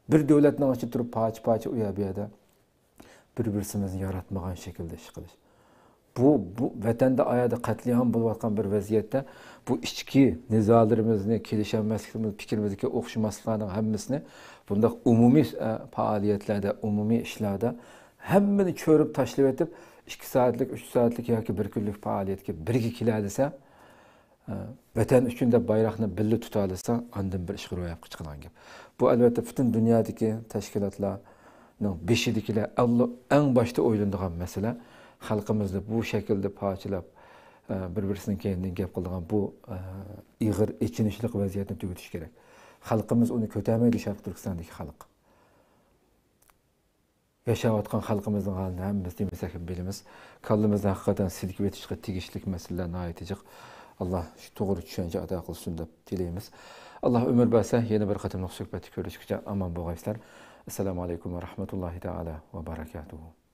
بىر دۆلەتنىڭ ئىچىدە تۇرۇپ پارچە-پارچە ئۇ يەر بۇ يەردە بىر-بىرسىمىزنى ياراتمىغان شەكىلدە ئىش قىلىش. بۇ، بۇ ۋەتەندە ئايادا قەتلىئام بولۇۋاتقان بىر ۋەزىيەتتە بۇ ئىچكى نىزالىرىمىزنى، كېلىشەلمەسلىكىمىز، پىكرىمىزدىكى ئوخشىماسلىقلارنىڭ ھەممىسىنى بۇنداق ئومۇمىي، ئە، پائالىيەتلەردە، ئومۇمىي ئىشلاردا ھەممىنى چۆرۈپ تاشلىۋېتىپ، ئىككى سائەتلىك، ئۈچ سائەتلىك ياكى بىر كۈنلۈك پائالىيەتكە بىرگە كېلەلىسە، ۋەتەن ئۈچۈن دەپ بايراقنى بىللە تۇتالىسا، ئاندىن بىر ئىشقا روياپقا چىقىدىغان گەپ. بۇ، ئەلۋەتتە، پۈتۈن دۇنيادىكى تەشكىلاتلارنىڭ بېشىدىكىلەر ئەڭ، ئەڭ باشتا ئويلىنىدىغان مەسىلە، خەلقىمىزنى بۇ شەكىلدە پارچىلاپ، بىر-بىرسىنىڭ كەينىدىن گەپ قىلىدىغان بۇ ئېغىر، ئېچىنىشلىق ۋەزىيەتنى تۈگىتىش كېرەك. خەلقىمىز ئۇنى كۆتەرمەيدۇ، شەرقىي تۈركىستاندىكى خەلق. ياشاۋاتقان خەلقىمىزنىڭ ھالىنى ھەممىمىز دېمىسەك ھەم بىلىمىز. كاللىمىزنى ھەقىقەتەن سىلكىۋېتىشقا تېگىشلىك مەسىلىلەر ناھايىتى جىق. ئاللا شۇ توغرا چۈشەنچە ئاتا قىلسۇن دەپ تىلەيمىز. ئاللا ئۆمۈر بەرسە، يەنە بىر قېتىملىق سۆھبەتتە كۆرۈشكىچە ئامان بولغايسىلەر. ئەسسالامۇ ئەلەيكۇم ۋە رەھمەتۇللاھى تائالا ۋە بەرەكاتۇھۇ.